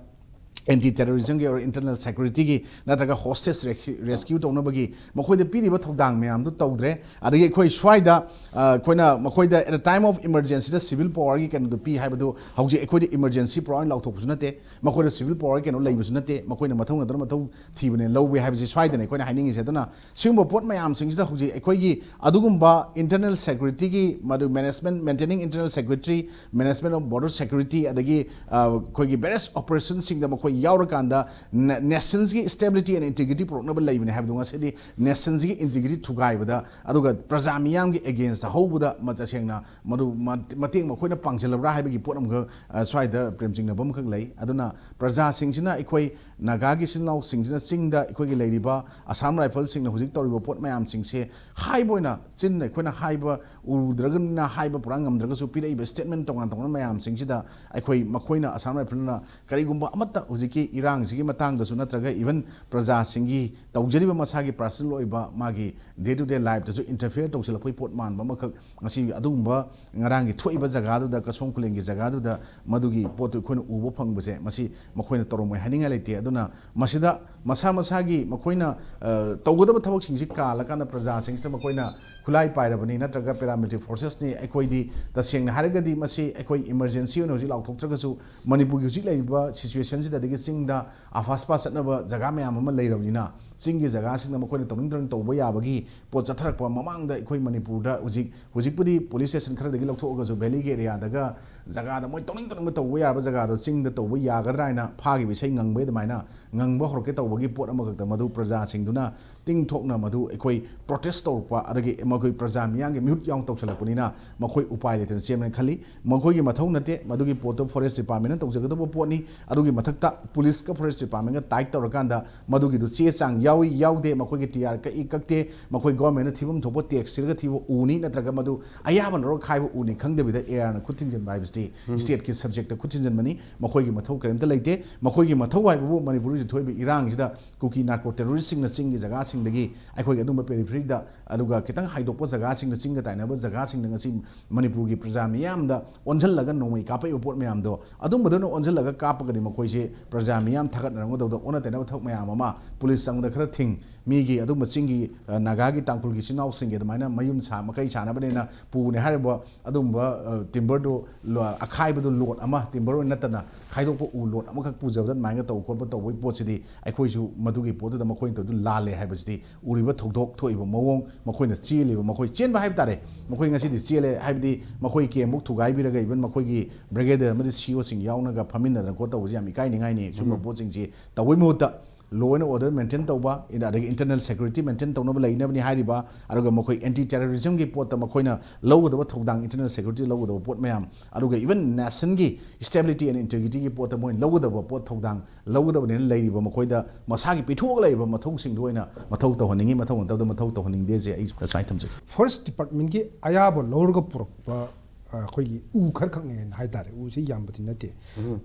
ꯑꯦꯟꯇꯤ ꯇꯦꯔꯣꯔꯤꯖꯝꯒꯤ ꯑꯣꯏꯔꯣ, ꯏꯟꯇꯔꯅꯦꯜ ꯁꯦꯀ꯭ꯌꯨꯔꯤꯇꯤꯒꯤ ꯅꯠꯇ꯭ꯔꯒ ꯍꯣꯁꯇꯦꯖ ꯔꯦꯁꯀ꯭ꯌꯨ ꯇꯧꯅꯕꯒꯤ ꯃꯈꯣꯏꯗ ꯄꯤꯔꯤꯕ ꯊꯧꯗꯥꯡ ꯃꯌꯥꯝꯗꯨ ꯇꯧꯗ꯭ꯔꯦ꯫ ꯑꯗꯒꯤ ꯑꯩꯈꯣꯏ ꯁ꯭ꯋꯥꯏꯗ ꯑ, ꯑꯩꯈꯣꯏꯅ ꯃꯈꯣꯏꯗ at a time of emergencyꯗ ꯁꯤꯚꯤꯜ ꯄꯥꯋꯔꯒꯤ ꯀꯩꯅꯣꯗꯣ ꯄꯤ ꯍꯥꯏꯕꯗꯨ ꯍꯧꯖꯤꯛ ꯑꯩꯈꯣꯏꯗ ꯏꯃꯔꯖꯦꯟꯁꯤ ꯄꯥꯋꯔ ꯑꯣꯏꯅ ꯂꯥꯎꯊꯣꯛꯄꯁꯨ ꯅꯠꯇꯦ, ꯃꯈꯣꯏꯗ ꯁꯤꯚꯤꯜ ꯄꯥꯋꯔꯒꯤ ꯀꯩꯅꯣ ꯂꯩꯕꯁꯨ ꯅꯠꯇꯦ, ꯃꯈꯣꯏꯅ ꯃꯊꯧ ꯅꯠꯇꯅ ꯃꯊꯧ ꯊꯤꯕꯅꯦ ꯂꯧꯋꯦ ꯍꯥꯏꯕꯁꯤ ꯁ꯭ꯋꯥꯏꯗꯅ ꯑꯩꯈꯣꯏꯅ ꯍꯥꯏꯅꯤꯡꯉꯤꯁꯦ꯫ ꯑꯗꯨꯅ ꯁꯤꯒꯨꯝꯕ ꯄꯣꯠ ꯃꯌꯥꯝꯁꯤꯡꯁꯤꯗ ꯍꯧꯖꯤꯛ ꯑꯩꯈꯣꯏꯒꯤ ꯑꯗꯨꯒꯨꯝꯕ ꯏꯟꯇꯔꯅꯦꯜ ꯁꯦꯀ꯭ꯌꯨꯔꯤꯇꯤꯒꯤ ꯃꯗꯨ management, maintaining internal security, management of border security, ꯑꯗꯒꯤ ꯑ, ꯑꯩꯈꯣꯏꯒꯤ ꯚꯦꯔꯤꯌꯁ ꯑꯣꯄꯔꯦꯁꯟꯁꯤꯡꯗ ꯃꯈꯣꯏ ꯌꯥꯎꯔꯀꯥꯟꯗ ꯅꯦ-, ꯅꯦꯁꯟꯁꯤꯒꯤ ꯏꯁꯇꯦꯕꯤꯂꯤꯇꯤ ꯑꯦꯟ ꯏꯟꯇꯤꯒ꯭ꯔꯤꯇꯤ ꯄꯨꯔꯛꯅꯕ ꯂꯩꯕꯅꯦ ꯍꯥꯏꯕꯗꯣ ꯉꯁꯤꯗꯤ ꯅꯦꯁꯟꯁꯤꯒꯤ ꯏꯟꯇꯤꯒ꯭ꯔꯤꯇꯤ ꯊꯨꯒꯥꯏꯕꯗ ꯑꯗꯨꯒ ꯄ꯭ꯔꯖꯥ ꯃꯤꯌꯥꯝꯒꯤ ꯑꯦꯒꯦꯟꯁꯇ ꯍꯧꯕꯗ ꯃ-, ꯇꯁꯦꯡꯅ ꯃꯗꯨ ꯃ-, ꯃꯇꯦꯡ ꯃꯈꯣꯏꯅ ꯄꯥꯡꯁꯤꯜꯂꯕ꯭ꯔꯥ ꯍꯥꯏꯕꯒꯤ ꯄꯣꯠ ꯑꯃꯈꯛ, ꯑ, ꯁ꯭ꯋꯥꯏꯗ ꯄ꯭ꯔꯦꯝ ꯆꯤꯡꯅꯕ ꯑꯃꯈꯛ ꯂꯩ꯫ ꯑꯗꯨꯅ ꯄ꯭ꯔꯖꯥꯁꯤꯡꯁꯤꯅ, ꯑꯩꯈꯣꯏ ꯅꯥꯒꯥꯒꯤ ꯏꯆꯤꯟ ꯏꯅꯥꯎꯁꯤꯡꯁꯤꯅ ꯆꯤꯡꯗ ꯑꯩꯈꯣꯏꯒꯤ ꯂꯩꯔꯤꯕ ꯑꯁꯥꯝ ꯔꯥꯏꯐꯜꯁꯤꯡꯅ ꯍꯧꯖꯤꯛ ꯇꯧꯔꯤꯕ ꯄꯣꯠ ꯃꯌꯥꯝꯁꯤꯡꯁꯦ ꯍꯥꯏꯕ ꯑꯣꯏꯅ ꯆꯤꯟꯅ ꯑꯩꯈꯣꯏꯅ ꯍꯥꯏꯕ ꯎꯗ꯭ꯔꯒꯅ, ꯍꯥꯏꯕ ꯄꯨꯔꯥ ꯉꯝꯗ꯭ꯔꯒꯁꯨ, ꯄꯤꯔꯛꯏꯕ ꯁ꯭ꯇꯦꯠꯃꯦꯟ ꯇꯣꯉꯥꯟ ꯇꯣꯉꯥꯟꯕ ꯃꯌꯥꯝꯁꯤꯡꯁꯤꯗ ꯑꯩꯈꯣꯏ ꯃꯈꯣꯏꯅ ꯑꯁꯥꯝ ꯔꯥꯏꯐꯜꯅ ꯀꯔꯤꯒꯨꯝꯕ ꯑꯃꯠꯇ ꯍꯧꯖꯤꯛꯀꯤ ꯏꯔꯥꯡꯁꯤꯒꯤ ꯃꯇꯥꯡꯗꯁꯨ ꯅꯠꯇ꯭ꯔꯒ ꯏꯚꯟ ꯄ꯭ꯔꯖꯥꯁꯤꯡꯒꯤ ꯇꯧꯖꯔꯤꯕ ꯃꯁꯥꯒꯤ ꯄꯥꯔꯁꯅꯦꯜ ꯑꯣꯏꯕ ꯃꯥꯒꯤ ꯗꯦ ꯇꯨ ꯗꯦ ꯂꯥꯏꯐꯇꯁꯨ ꯏꯟꯇꯔꯐꯤꯌꯔ ꯇꯧꯁꯤꯜꯂꯛꯄꯒꯤ ꯄꯣꯠ ꯃꯥꯟꯕ ꯑꯃꯈꯛ ꯉꯁꯤ ꯑꯗꯨꯒꯨꯝꯕ ꯉꯔꯥꯡꯒꯤ ꯊꯣꯛꯏꯕ ꯖꯒꯥꯗꯨꯗ, ꯀꯁꯣꯝ ꯈꯨꯂꯦꯟꯒꯤ ꯖꯒꯥꯗꯨꯗ ꯃꯗꯨꯒꯤ ꯄꯣꯠꯇꯨ ꯑꯩꯈꯣꯏꯅ ꯎꯕ ꯐꯪꯕꯁꯦ ꯃꯁꯤ ꯃꯈꯣꯏꯅ ꯇꯧꯔꯝꯃꯣꯏ ꯍꯥꯏꯅꯤꯡꯉꯥꯏ ꯂꯩꯇꯦ꯫ ꯑꯗꯨꯅ ꯃꯁꯤꯗ ꯃꯁꯥ ꯃꯁꯥꯒꯤ ꯃꯈꯣꯏꯅ, ꯑ, ꯇꯧꯒꯗꯕ ꯊꯕꯛꯁꯤꯡꯁꯤ ꯀꯥꯜꯂꯀꯥꯟꯗ ꯄ꯭ꯔꯖꯥꯁꯤꯡꯁꯤꯗ ꯃꯈꯣꯏꯅ ꯈꯨꯠꯂꯥꯏ ꯄꯥꯏꯔꯕꯅꯤ ꯅꯠꯇ꯭ꯔꯒ ꯄꯦꯔꯥꯃꯤꯂꯤꯇꯔꯤ ꯐꯣꯔꯁꯦꯁꯅꯤ, ꯑꯩꯈꯣꯏꯗꯤ ꯇꯁꯦꯡꯅ ꯍꯥꯏꯔꯒꯗꯤ ꯃꯁꯤ ꯑꯩꯈꯣꯏ ꯏꯃꯔꯖꯦꯟꯁꯤ ꯑꯣꯏꯅ ꯍꯧꯖꯤꯛ ꯂꯥꯎꯊꯣꯛꯇ꯭ꯔꯒꯁꯨ ꯃꯅꯤꯄꯨꯔꯒꯤ ꯍꯧꯖꯤꯛ ꯂꯩꯔꯤꯕ ꯁꯤꯆꯨꯋꯦꯁꯟꯁꯤꯗ ꯑꯗꯒꯤ ꯆꯤꯡꯗ ꯑꯐꯥꯁꯄꯥ ꯆꯠꯅꯕ ꯖꯒꯥ ꯃꯌꯥꯝ ꯑꯃ ꯂꯩꯔꯕꯅꯤꯅ ꯆꯤꯡꯒꯤ ꯖꯒꯥꯁꯤꯡꯗ ꯃꯈꯣꯏꯅ ꯇꯧꯅꯤꯡ ꯇꯧꯅꯤꯡ ꯇꯧꯕ ꯌꯥꯕꯒꯤ ꯄꯣꯠ ꯆꯠꯊꯔꯛꯄ ꯃꯃꯥꯡꯗ ꯑꯩꯈꯣꯏ ꯃꯅꯤꯄꯨꯔꯗ ꯍꯧꯖꯤꯛ, ꯍꯧꯖꯤꯛꯄꯨꯗꯤ ꯄꯨꯂꯤꯁ ꯁ꯭ꯇꯦꯁꯟ ꯈꯔꯗꯒꯤ ꯂꯧꯊꯣꯛꯑꯒꯁꯨ ꯚꯦꯂꯤꯒꯤ ꯑꯦꯔꯤꯌꯥꯗꯒ ꯖꯒꯥꯗ ꯃꯣꯏ ꯇꯧꯅꯤꯡ ꯇꯧꯅꯤꯡꯕ ꯇꯧꯕ ꯌꯥꯕ ꯖꯒꯥꯗꯣ ꯆꯤꯡꯗ ꯇꯧꯕ ꯌꯥꯒꯗ꯭ꯔꯥ ꯍꯥꯏꯅ ꯐꯥꯈꯤꯕ ꯏꯁꯩ ꯉꯪꯕꯩ ꯑꯗꯨꯃꯥꯏꯅ ꯉꯪꯕ ꯍꯧꯔꯛꯀꯦ ꯇꯧꯕꯒꯤ ꯄꯣꯠ ꯑꯃꯈꯛꯇ ꯃꯗꯨ ꯄ꯭ꯔꯖꯥꯁꯤꯡꯗꯨꯅ ꯇꯤꯡꯊꯣꯛꯅ ꯃꯗꯨ ꯑꯩꯈꯣꯏ ꯄ꯭ꯔꯣꯇꯦꯁ ꯇꯧꯔꯛꯄ, ꯑꯗꯒꯤ ꯃꯈꯣꯏ ꯄ꯭ꯔꯖꯥ ꯃꯤꯌꯥꯝꯒꯤ ꯃꯤꯍꯨꯠ ꯌꯥꯎꯅ ꯇꯧꯁꯜꯂꯛꯄꯅꯤꯅ ꯃꯈꯣꯏ ꯎꯄꯥꯏ ꯂꯩꯇꯅ ꯆꯦꯟꯕꯅ ꯈꯜꯂꯤ꯫ ꯃꯈꯣꯏꯒꯤ ꯃꯊꯧ ꯅꯠꯇꯦ, ꯃꯗꯨꯒꯤ ꯄꯣꯠꯇꯨ ꯐꯣꯔꯦꯁ ꯗꯤꯄꯥꯔꯠꯃꯦꯟꯅ ꯇꯧꯖꯒꯗꯧꯕ ꯄꯣꯠꯅꯤ꯫ ꯑꯗꯨꯒꯤ ꯃꯊꯛꯇ ꯄꯨꯂꯤꯁꯀ ꯐꯣꯔꯦꯁ ꯗꯤꯄꯥꯔꯠꯃꯦꯟꯒ ꯇꯥꯏꯠ ꯇꯧꯔꯀꯥꯟꯗ ꯃꯗꯨꯒꯤꯗꯨ ꯆꯦ ꯆꯥꯡ ꯌꯥꯎꯏ ꯌꯥꯎꯗꯦ, ꯃꯈꯣꯏꯒꯤ ꯇꯤ ꯑꯥꯔ ꯀꯛꯏ ꯀꯛꯇꯦ, ꯃꯈꯣꯏ ꯒꯣꯔꯃꯦꯟꯅ ꯊꯤꯐꯝ ꯊꯣꯛꯄ ꯇꯦꯛꯁ ꯊꯤꯔꯒ ꯊꯤꯕ ꯎꯅꯤ, ꯅꯠꯇ꯭ꯔꯒ ꯃꯗꯨ ꯑꯌꯥꯕ ꯂꯧꯔꯒ ꯈꯥꯏꯕ ꯎꯅꯤ ꯈꯪꯗꯕꯤꯗ ꯑꯦ ꯑꯥꯔꯅ ꯈꯨꯠ ꯊꯤꯟꯖꯤꯟꯕ ꯍꯥꯏꯕꯁꯤꯗꯤ ꯁ꯭ꯇꯦꯠꯀꯤ ꯁꯕꯖꯦꯛꯇ ꯈꯨꯠ ꯊꯤꯟꯖꯤꯟꯕꯅꯤ꯫ ꯃꯈꯣꯏꯒꯤ ꯃꯊꯧ ꯀꯔꯤꯝꯇ ꯂꯩꯇꯦ꯫ ꯃꯈꯣꯏꯒꯤ ꯃꯊꯧ ꯍꯥꯏꯕꯕꯨ ꯃꯅꯤꯄꯨꯔꯗ ꯍꯧꯖꯤꯛ ꯊꯣꯛꯏꯕ ꯏꯔꯥꯡꯁꯤꯗ ꯀꯨꯀꯤ ꯅꯥꯔꯀꯣ ꯇꯦꯔꯣꯔꯤꯁꯁꯤꯡꯅ ꯆꯤꯡꯒꯤ ꯖꯒꯥꯁꯤꯡꯗꯒꯤ, ꯑꯩꯈꯣꯏꯒꯤ ꯑꯗꯨꯝꯕ ꯄꯦꯔꯤꯐꯦꯔꯤꯗ, ꯑꯗꯨꯒ ꯈꯤꯇꯪ ꯍꯥꯏꯗꯣꯛꯄ ꯖꯒꯥꯁꯤꯡꯗ, ꯆꯤꯡꯒ ꯇꯥꯏꯅꯕ ꯖꯒꯥꯁꯤꯡꯗ ꯉꯁꯤ ꯃꯅꯤꯄꯨꯔꯒꯤ ꯄ꯭ꯔꯖꯥ ꯃꯤꯌꯥꯝꯗ ꯑꯣꯟꯁꯤꯜꯂꯒ ꯅꯣꯡꯃꯩ ꯀꯥꯞꯄꯛꯏꯕ ꯄꯣꯠ ꯃꯌꯥꯝꯗꯣ, ꯑꯗꯨꯝꯕꯗꯧꯅ ꯑꯣꯟꯁꯤꯜꯂꯒ ꯀꯥꯞꯄꯒꯗꯤ ꯃꯈꯣꯏꯁꯦ ꯄ꯭ꯔꯖꯥ ꯃꯤꯌꯥꯝ ꯊꯥꯒꯠꯅꯔꯝꯒꯗꯧꯗ ꯑꯣꯟꯅ ꯇꯩꯅꯕ ꯊꯕꯛ ꯃꯌꯥꯝ ꯑꯃ, ꯄꯨꯂꯤꯁ ꯆꯪꯕꯗ ꯈꯔ ꯊꯤꯡ, ꯃꯤꯒꯤ ꯑꯗꯨꯝꯕ ꯆꯤꯡꯒꯤ, ꯑ, ꯅꯥꯒꯥꯒꯤ, ꯇꯥꯡꯈꯨꯜꯒꯤ ꯏꯆꯤꯟ ꯏꯅꯥꯎꯁꯤꯡꯒꯤ ꯑꯗꯨꯃꯥꯏꯅ ꯃꯌꯨꯝ ꯁꯥ-, ꯃꯀꯩ ꯁꯥꯅꯕꯅꯦꯅ ꯄꯨꯅꯦ ꯍꯥꯏꯔꯤꯕ ꯑꯗꯨꯝꯕ, ꯑ, ꯇꯤꯝꯕꯔꯗꯨ ꯂꯣ-, ꯑꯈꯥꯏꯕꯗꯨ ꯂꯣꯠ ꯑꯃ, ꯇꯤꯝꯕꯔ ꯑꯣꯏꯅ ꯅꯠꯇꯅ ꯈꯥꯏꯗꯣꯛꯄ ꯎ ꯂꯣꯠ ꯑꯃꯈꯛ ꯄꯨꯖꯕꯗ ꯑꯗꯨꯃꯥꯏꯅ ꯇꯧꯕ ꯈꯣꯠꯄ ꯇꯧꯕꯒꯤ ꯄꯣꯠꯁꯤꯗꯤ ꯑꯩꯈꯣꯏꯁꯨ ꯃꯗꯨꯒꯤ ꯄꯣꯠꯇꯨꯗ ꯃꯈꯣꯏꯅ ꯇꯧꯔꯤꯗꯨ ꯂꯥꯜꯂꯦ ꯍꯥꯏꯕꯁꯤꯗꯤ ꯎꯔꯤꯕ ꯊꯧꯗꯣꯛ ꯊꯣꯛꯏꯕ ꯃꯑꯣꯡ, ꯃꯈꯣꯏꯅ ꯆꯦꯜꯂꯤꯕ, ꯃꯈꯣꯏ ꯆꯦꯟꯕ ꯍꯥꯏꯕ ꯇꯥꯔꯦ, ꯃꯈꯣꯏ ꯉꯁꯤꯗꯤ ꯆꯦꯜꯂꯦ ꯍꯥꯏꯕꯗꯤ ꯃꯈꯣꯏ ꯀꯦꯝꯕꯨꯛ ꯊꯨꯒꯥꯏꯕꯤꯔꯒ even ꯃꯈꯣꯏꯒꯤ ꯕ꯭ꯔꯤꯒꯦꯗꯤꯌꯔ ꯑꯃꯗꯤ ꯁꯤ ꯏ ꯑꯣꯁꯤꯡ ꯌꯥꯎꯅꯒ ꯐꯝꯃꯤꯟꯅꯗꯅ ꯈꯣꯠ ꯇꯧꯕꯁꯤ ꯌꯥꯝ ꯏꯀꯥꯏꯅꯤꯡꯉꯥꯏꯅꯤ꯫ ꯁꯨꯝꯕ ꯄꯣꯠꯁꯤꯡꯁꯤ ꯇꯧꯕꯩ ꯃꯍꯨꯠꯇ law and order maintain ꯇꯧꯕ, ꯑꯗꯒꯤ internal security maintain ꯇꯧꯅꯕ ꯂꯩꯅꯕꯅꯤ ꯍꯥꯏꯔꯤꯕ, ꯑꯗꯨꯒ ꯃꯈꯣꯏ ꯑꯦꯟꯇꯤ ꯇꯦꯔꯣꯔꯤꯖꯝꯒꯤ ꯄꯣꯠꯇ ꯃꯈꯣꯏꯅ ꯂꯧꯒꯗꯕ ꯊꯧꯗꯥꯡ, internal security ꯂꯧꯒꯗꯕ ꯄꯣꯠ ꯃꯌꯥꯝ, ꯑꯗꯨꯒ even nationꯒꯤ stability and integrityꯒꯤ ꯄꯣꯠꯇ ꯃꯣꯏꯅ ꯂꯧꯒꯗꯕ ꯄꯣꯠ ꯊꯧꯗꯥꯡ ꯂꯧꯒꯗꯕꯅꯤꯅ ꯂꯩꯔꯤꯕ ꯃꯈꯣꯏꯗ ꯃꯁꯥꯒꯤ ꯄꯤꯊꯣꯛꯑꯒ ꯂꯩꯔꯤꯕ ꯃꯊꯧꯁꯤꯡꯗꯨ ꯑꯣꯏꯅ ꯃꯊꯧ ꯇꯧꯍꯟꯅꯤꯡꯉꯤ, ꯃꯊꯧ ꯅꯠꯇꯕꯗ ꯃꯊꯧ ꯇꯧꯍꯟꯅꯤꯡꯗꯦꯁꯦ ꯑꯩ ꯁꯨꯃꯥꯏꯅ ꯊꯝꯖꯒꯦ꯫ ꯐꯣꯔꯦꯁ ꯗꯤꯄꯥꯔꯠꯃꯦꯟꯒꯤ ꯑꯌꯥꯕ ꯂꯧꯔꯒ ꯄꯨꯔꯛꯄ, ꯑ, ꯑꯩꯈꯣꯏꯒꯤ ꯎ ꯈꯔ ꯈꯛꯅꯦꯅ ꯍꯥꯏꯇꯥꯔꯦ, ꯎꯁꯤ ꯌꯥꯝꯕꯗꯤ ꯅꯠꯇꯦ꯫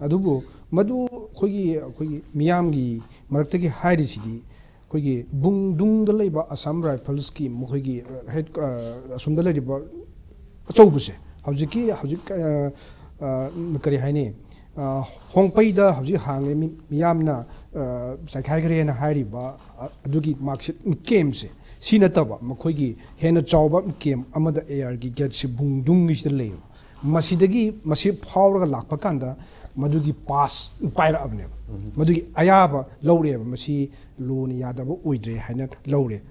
ꯑꯗꯨꯕꯨ ꯃꯗꯨ ꯑꯩꯈꯣꯏꯒꯤ, ꯑꯩꯈꯣꯏꯒꯤ ꯃꯤꯌꯥꯝꯒꯤ ꯃꯔꯛꯇꯒꯤ ꯍꯥꯏꯔꯤꯁꯤꯗꯤ ꯑꯩꯈꯣꯏꯒꯤ ꯕꯨꯡꯗꯨꯡꯗ ꯂꯩꯕ ꯑꯁꯥꯝ ꯔꯥꯏꯐꯜꯁꯀꯤ ꯃꯈꯣꯏꯒꯤ, ꯑ, ꯍꯦꯗ-, ꯑ, ꯑꯁꯣꯝꯗ ꯂꯩꯔꯤꯕ ꯑꯆꯧꯕꯁꯦ, ꯍꯧꯖꯤꯛꯀꯤ, ꯍꯧꯖꯤꯛ, ꯑ, ꯑ, ꯀꯔꯤ ꯍꯥꯏꯅꯤ, ꯑ, ꯍꯣꯡꯄꯩꯗ ꯍꯧꯖꯤꯛ ꯍꯥꯡꯉꯦ, ꯃꯤ-, ꯃꯤꯌꯥꯝꯅ, ꯑ, ꯆꯥꯏꯈꯥꯏꯈ꯭ꯔꯦꯅ ꯍꯥꯏꯔꯤꯕ, ꯑ, ꯑꯗꯨꯒꯤ ꯃꯥꯔꯛꯁꯤꯠ ꯀꯦꯝꯁꯦ, ꯁꯤ ꯅꯠꯇꯕ ꯃꯈꯣꯏꯒꯤ ꯍꯦꯟꯅ ꯆꯥꯎꯕ ꯀꯦꯝ ꯑꯃꯗ ꯑꯦ ꯑꯥꯔꯒꯤ ꯒꯦꯠꯁꯤ ꯕꯨꯡꯗꯨꯡꯒꯤꯁꯤꯗ ꯂꯩꯌꯦꯕ꯫ ꯃꯁꯤꯗꯒꯤ, ꯃꯁꯤ ꯐꯥꯎꯔꯒ ꯂꯥꯛꯄ ꯀꯥꯟꯗ ꯃꯗꯨꯒꯤ ꯄꯥꯁ ꯄꯥꯏꯔꯛꯑꯕꯅꯦꯕ, ꯃꯗꯨꯒꯤ ꯑꯌꯥꯕ ꯂꯧꯔꯛꯑꯦꯕ꯫ ꯃꯁꯤ ꯂꯣꯅ ꯌꯥꯗꯕ ꯑꯣꯏꯗ꯭ꯔꯦ ꯍꯥꯏꯅ ꯂꯧꯔꯦ꯫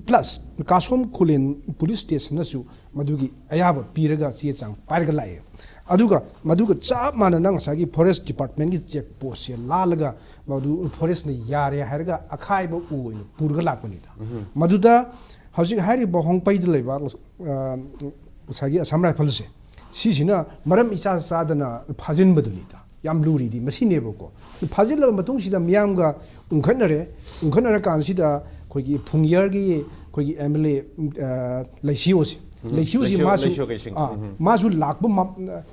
ꯄ꯭ꯂꯁ ꯀꯥꯁꯣꯝ ꯈꯨꯂꯦꯟ ꯄꯨꯂꯤꯁ ꯁ꯭ꯇꯦꯁꯟꯅꯁꯨ ꯃꯗꯨꯒꯤ ꯑꯌꯥꯕ ꯄꯤꯔꯒ ꯆꯦ ꯆꯥꯡ ꯄꯥꯏꯔꯒ ꯂꯥꯛꯑꯦ꯫ ꯑꯗꯨꯒ ꯃꯗꯨꯒ ꯆꯞ ꯃꯥꯟꯅꯅ ꯉꯁꯥꯏꯒꯤ ꯐꯣꯔꯦꯁ ꯗꯤꯄꯥꯔꯠꯃꯦꯟꯒꯤ ꯆꯦꯛ ꯄꯣꯁꯁꯦ ꯂꯥꯜꯂꯒ ꯃꯗꯨ ꯐꯣꯔꯦꯁꯅ ꯌꯥꯔꯦ ꯍꯥꯏꯔꯒ ꯑꯈꯥꯏꯕ ꯎ ꯑꯣꯏꯅ ꯄꯨꯔꯒ ꯂꯥꯛꯄꯅꯤꯗ꯫ ꯃꯗꯨꯗ ꯍꯧꯖꯤꯛ ꯍꯥꯏꯔꯤꯕ ꯍꯣꯡꯄꯩꯗ ꯂꯩꯕ, ꯑ, ꯉꯁꯥꯏꯒꯤ ꯑꯁꯥꯝ ꯔꯥꯏꯐꯜꯁꯦ, ꯁꯤꯁꯤꯅ ꯃꯔꯝ ꯏꯆꯥ ꯆꯥꯗꯅ ꯐꯥꯖꯤꯟꯕꯗꯨꯅꯤꯗ꯫ ꯌꯥꯝ ꯂꯨꯔꯤꯗꯤ ꯃꯁꯤꯅꯦꯕꯀꯣ꯫ ꯐꯥꯖꯤꯜꯂꯕ ꯃꯇꯨꯡꯁꯤꯗ ꯃꯤꯌꯥꯝꯒ ꯎꯪꯈꯠꯅꯔꯦ꯫ ꯎꯪꯈꯠꯅꯔꯀꯥꯟꯁꯤꯗ ꯑꯩꯈꯣꯏꯒꯤ ꯐꯨꯡꯌꯔꯒꯤ ꯑꯩꯈꯣꯏꯒꯤ ꯑꯦꯝ ꯑꯦꯜ ꯑꯦ ꯂꯩꯁꯤꯌꯣꯁꯦ, ꯂꯩꯁꯤꯌꯣꯁꯤ ꯃꯥꯁꯨ ꯃꯥꯁꯨ ꯂꯥꯛꯄ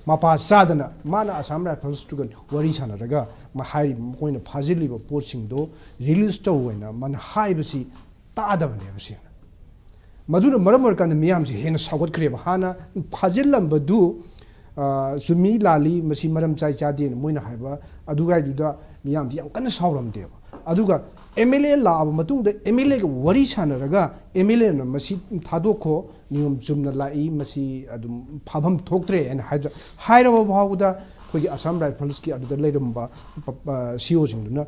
ꯃꯄꯥ ꯆꯥꯗꯅ ꯃꯥꯅ ꯑꯁꯥꯝ ꯔꯥꯏꯐꯜꯁꯇꯨꯒ ꯋꯥꯔꯤ ꯁꯥꯟꯅꯔꯒ ꯍꯥꯏꯔꯤꯕ ꯃꯈꯣꯏꯅ ꯐꯥꯖꯤꯜꯂꯤꯕ ꯄꯣꯠꯁꯤꯡꯗꯣ ꯔꯤꯂꯤꯁ ꯇꯧ ꯍꯥꯏꯅ ꯃꯥꯅ ꯍꯥꯏꯕꯁꯤ ꯇꯥꯗꯕꯅꯦꯕ ꯁꯦꯡꯅ꯫ ꯃꯗꯨꯅ ꯃꯔꯝ ꯑꯣꯏꯔꯀꯥꯟꯗ ꯃꯤꯌꯥꯝꯁꯦ ꯍꯦꯟꯅ ꯁꯥꯎꯒꯠꯈ꯭ꯔꯦꯕ꯫ ꯍꯥꯟꯅ ꯐꯥꯖꯤꯜꯂꯝꯕꯗꯨ ꯆꯨꯝꯃꯤ ꯂꯥꯜꯂꯤ, ꯃꯁꯤ ꯃꯔꯝ ꯆꯥꯏ ꯆꯥꯗꯦꯅ ꯃꯣꯏꯅ ꯍꯥꯏꯕ ꯑꯗꯨꯒꯥꯏꯗꯨꯗ ꯃꯤꯌꯥꯝꯁꯤ ꯌꯥꯝ ꯀꯟꯅ ꯁꯥꯎꯔꯝꯗꯦꯕ꯫ ꯑꯗꯨꯒ ꯑꯦꯝ ꯑꯦꯜ ꯑꯦ ꯂꯥꯛꯑꯕ ꯃꯇꯨꯡꯗ ꯑꯦꯝ ꯑꯦꯜ ꯑꯦꯒ ꯋꯥꯔꯤ ꯁꯥꯟꯅꯔꯒ ꯑꯦꯝ ꯑꯦꯜ ꯑꯦꯅ ꯃꯁꯤ ꯊꯥꯗꯣꯛꯈꯣ, ꯅꯤꯌꯣꯝ ꯆꯨꯝꯅ ꯂꯥꯛꯏ, ꯃꯁꯤ ꯑꯗꯨꯝ ꯐꯥꯐꯝ ꯊꯣꯛꯇ꯭ꯔꯦ ꯍꯥꯏꯅ ꯍꯥꯏꯔꯕ ꯐꯥꯎꯕꯗ ꯑꯩꯈꯣꯏꯒꯤ ꯑꯁꯥꯝ ꯔꯥꯏꯐꯜꯁꯀꯤ ꯑꯗꯨꯗ ꯂꯩꯔꯝꯕ ꯁꯤ ꯑꯣꯁꯤꯡꯗꯨꯅ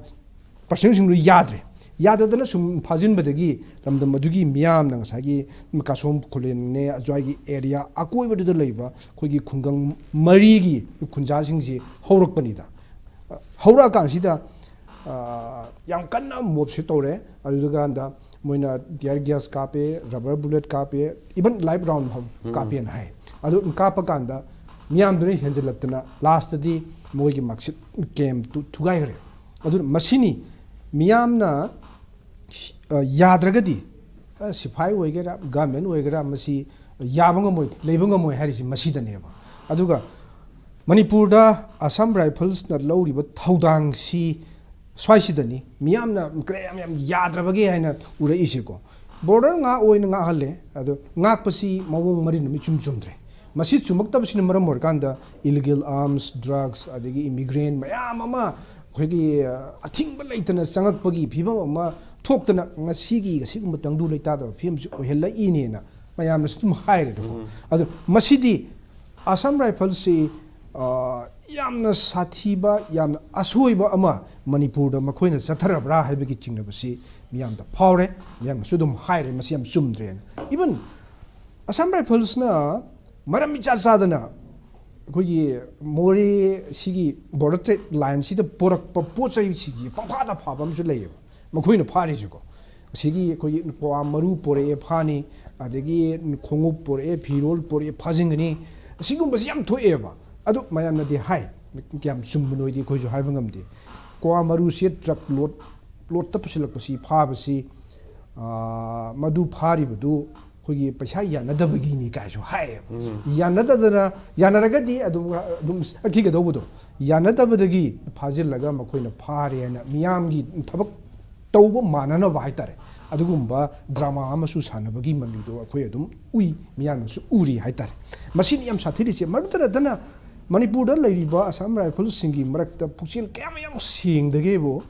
ꯄꯔꯁꯅꯦꯜꯁꯤꯡꯗꯨ ꯌꯥꯗ꯭ꯔꯦ꯫ ꯌꯥꯗꯗꯅ ꯁꯨꯝ ꯐꯥꯖꯤꯟꯕꯗꯒꯤ ꯂꯝꯗꯝ ꯑꯗꯨꯒꯤ ꯃꯤꯌꯥꯝꯅ ꯉꯁꯥꯏꯒꯤ ꯀꯥꯁꯣꯝ ꯈꯨꯂꯦꯟꯅꯦ, ꯑꯖ꯭ꯋꯥꯏꯒꯤ ꯑꯦꯔꯤꯌꯥ ꯑꯀꯣꯏꯕꯗꯨꯗ ꯂꯩꯕ ꯑꯩꯈꯣꯏꯒꯤ ꯈꯨꯡꯒꯪ ꯃꯔꯤꯒꯤ ꯈꯨꯟꯖꯥꯁꯤꯡꯁꯤ ꯍꯧꯔꯛꯄꯅꯤꯗ꯫ ꯍꯧꯔꯛꯑꯀꯥꯟꯁꯤꯗ ꯌꯥꯝ ꯀꯟꯅ ꯃꯣꯞꯁꯦ ꯇꯧꯔꯦ꯫ ꯑꯗꯨꯗꯨꯀꯥꯟꯗ ꯃꯣꯏꯅ ꯇꯤꯌꯥꯔ ꯒ꯭ꯌꯥꯁ ꯀꯥꯞꯄꯦ, ꯔꯕꯔ ꯕꯨꯂꯦꯠ ꯀꯥꯞꯄꯦ, ꯏꯚꯟ ꯂꯥꯏꯐ ꯔꯥꯎꯟ ꯐꯥꯎ ꯀꯥꯞꯄꯦꯅ ꯍꯥꯏ꯫ ꯑꯗꯨ ꯀꯥꯞꯄ ꯀꯥꯟꯗ ꯃꯤꯌꯥꯝꯗꯨꯅ ꯍꯦꯟꯖꯜꯂꯛꯇꯅ ꯂꯥꯁꯇꯗꯤ ꯃꯣꯏꯒꯤ ꯃꯥꯔꯛꯁꯤꯠ ꯀꯦꯝꯇꯨ ꯊꯨꯒꯥꯏꯈ꯭ꯔꯦ꯫ ꯑꯗꯨꯅ ꯃꯁꯤꯅꯤ ꯃꯤꯌꯥꯝꯅ ꯌꯥꯗ꯭ꯔꯒꯗꯤ ꯁꯤꯐꯥꯏ ꯑꯣꯏꯒꯦꯔꯥ ꯒꯃꯦꯟ ꯑꯣꯏꯒꯦꯔꯥ ꯃꯁꯤ ꯌꯥꯕ ꯉꯝꯃꯣꯏ, ꯂꯩꯕ ꯉꯝꯃꯣꯏ ꯍꯥꯏꯔꯤꯁꯤ ꯃꯁꯤꯗꯅꯦꯕ꯫ ꯑꯗꯨꯒ ꯃꯅꯤꯄꯨꯔꯗ ꯑꯁꯥꯝ ꯔꯥꯏꯐꯜꯁꯅ ꯂꯧꯔꯤꯕ ꯊꯧꯗꯥꯡꯁꯤ ꯁ꯭ꯋꯥꯏꯁꯤꯗꯅꯤ ꯃꯤꯌꯥꯝꯅ ꯀꯌꯥꯝ ꯌꯥꯝ ꯌꯥꯗ꯭ꯔꯕꯒꯦ ꯍꯥꯏꯅ ꯎꯔꯛꯏꯁꯦꯀꯣ꯫ ꯕꯣꯔꯗꯔ ꯉꯥꯛ ꯑꯣꯏꯅ ꯉꯥꯛꯍꯜꯂꯦ꯫ ꯑꯗꯣ ꯉꯥꯛꯄꯁꯤ ꯃꯑꯣꯡ ꯃꯔꯤꯟ ꯑꯃ ꯏꯆꯨꯝ ꯆꯨꯝꯗ꯭ꯔꯦ꯫ ꯃꯁꯤ ꯆꯨꯝꯃꯛꯇꯕꯁꯤꯅ ꯃꯔꯝ ꯑꯣꯏꯔꯀꯥꯟꯗ ꯏꯂꯤꯒꯦꯜ ꯑꯥꯔꯝꯁ, ꯗ꯭ꯔꯒꯁ, ꯑꯗꯒꯤ ꯏꯃꯤꯒ꯭ꯔꯦꯟ ꯃꯌꯥꯝ ꯑꯃ ꯑꯩꯈꯣꯏꯒꯤ ꯑꯊꯤꯡꯕ ꯂꯩꯇꯅ ꯆꯪꯉꯛꯄꯒꯤ ꯐꯤꯕꯝ ꯑꯃ ꯊꯣꯛꯇꯅ ꯉꯁꯤꯒꯤ ꯑꯁꯤꯒꯨꯝꯕ ꯇꯪꯗꯨ ꯂꯩꯇꯥꯗꯕ ꯐꯤꯕꯝꯁꯤ ꯑꯣꯏꯍꯜꯂꯛꯏꯅꯦꯅ ꯃꯌꯥꯝꯅꯁꯨ ꯑꯗꯨꯝ ꯍꯥꯏꯔꯦꯗꯀꯣ꯫ ꯑꯗꯣ ꯃꯁꯤꯗꯤ ꯑꯁꯥꯝ ꯔꯥꯏꯐꯜꯁꯤ ꯌꯥꯝꯅ ꯁꯥꯊꯤꯕ, ꯌꯥꯝꯅ ꯑꯁꯣꯏꯕ ꯑꯃ ꯃꯅꯤꯄꯨꯔꯗ ꯃꯈꯣꯏꯅ ꯆꯠꯊꯔꯕ꯭ꯔꯥ ꯍꯥꯏꯕꯒꯤ ꯆꯤꯡꯅꯕꯁꯤ ꯃꯤꯌꯥꯝꯗ ꯐꯥꯎꯔꯦ꯫ ꯃꯤꯌꯥꯝꯅꯁꯨ ꯑꯗꯨꯝ ꯍꯥꯏꯔꯦ ꯃꯁꯤ ꯌꯥꯝ ꯆꯨꯝꯗ꯭ꯔꯦꯅ꯫ ꯏꯚꯟ ꯑꯁꯥꯝ ꯔꯥꯏꯐꯜꯁꯅ ꯃꯔꯝ ꯏꯆꯥ ꯆꯥꯗꯅ ꯑꯩꯈꯣꯏꯒꯤ ꯃꯣꯔꯦ ꯁꯤꯒꯤ ꯕꯣꯔꯗꯔ ꯇ꯭ꯔꯦꯠ ꯂꯥꯏꯟꯁꯤꯗ ꯄꯣꯔꯛꯄ ꯄꯣꯠ ꯆꯩꯁꯤꯡꯁꯤ ꯄꯪꯐꯥꯗ ꯐꯥꯕ ꯑꯃꯁꯨ ꯂꯩꯌꯦꯕ꯫ ꯃꯈꯣꯏꯅ ꯐꯥꯔꯤꯁꯤꯀꯣ꯫ ꯑꯁꯤꯒꯤ ꯑꯩꯈꯣꯏꯒꯤ ꯀ꯭ꯋꯥ ꯃꯔꯨ ꯄꯣꯔꯛꯑꯦ ꯐꯥꯅꯤ, ꯑꯗꯒꯤ ꯈꯣꯡꯎꯞ ꯄꯣꯔꯛꯑꯦ, ꯐꯤꯔꯣꯜ ꯄꯣꯔꯛꯑꯦ ꯐꯥꯖꯤꯟꯒꯅꯤ꯫ ꯑꯁꯤꯒꯨꯝꯕꯁꯤ ꯌꯥꯝ ꯊꯣꯛꯑꯦꯕ꯫ ꯑꯗꯨ ꯃꯌꯥꯝꯅꯗꯤ ꯍꯥꯏ, ꯀꯌꯥꯝ ꯆꯨꯝꯕꯅꯣꯗꯤ ꯑꯩꯈꯣꯏꯁꯨ ꯍꯥꯏꯕ ꯉꯝꯗꯦ꯫ ꯀ꯭ꯋꯥ ꯃꯔꯨꯁꯦ ꯇ꯭ꯔꯛ ꯂꯣꯠ, ꯂꯣꯠꯇ ꯄꯨꯁꯤꯜꯂꯛꯄꯁꯤ ꯐꯥꯕꯁꯤ, ꯑꯥ, ꯃꯗꯨ ꯐꯥꯔꯤꯕꯗꯨ ꯑꯩꯈꯣꯏꯒꯤ ꯄꯩꯁꯥ ꯌꯥꯅꯗꯕꯒꯤꯅꯤ ꯀꯥꯏꯁꯨ ꯍꯥꯏꯌꯦꯕ꯫ ꯌꯥꯅꯗꯗꯅ, ꯌꯥꯅꯔꯒꯗꯤ ꯑꯗꯨꯝ, ꯑꯗꯨꯝ ꯊꯤꯒꯗꯧꯕꯗꯣ, ꯌꯥꯅꯗꯕꯗꯒꯤ ꯐꯥꯖꯤꯜꯂꯒ ꯃꯈꯣꯏꯅ ꯐꯥꯔꯦ ꯍꯥꯏꯅ ꯃꯤꯌꯥꯝꯒꯤ ꯊꯕꯛ ꯇꯧꯕ ꯃꯥꯟꯅꯅꯕ ꯍꯥꯏꯇꯥꯔꯦ, ꯑꯗꯨꯒꯨꯝꯕ ꯗ꯭ꯔꯃꯥ ꯑꯃꯁꯨ ꯁꯥꯟꯅꯕꯒꯤ ꯃꯃꯤꯗꯣ ꯑꯩꯈꯣꯏ ꯑꯗꯨꯝ ꯎꯏ, ꯃꯤꯌꯥꯝꯅꯁꯨ ꯎꯔꯤ ꯍꯥꯏꯇꯥꯔꯦ꯫ ꯃꯁꯤꯅꯤ ꯌꯥꯝ ꯁꯥꯊꯤꯔꯤꯁꯦ꯫ ꯃꯗꯨꯇ ꯅꯠꯇꯅ ꯃꯅꯤꯄꯨꯔꯗ ꯂꯩꯔꯤꯕ ꯑꯁꯥꯝ ꯔꯥꯏꯐꯜꯁꯤꯡꯒꯤ ꯃꯔꯛꯇ ꯄꯨꯛꯆꯦꯜ ꯀꯌꯥꯃꯨꯛ ꯌꯥꯝ ꯁꯦꯡꯗꯒꯦꯕꯨ,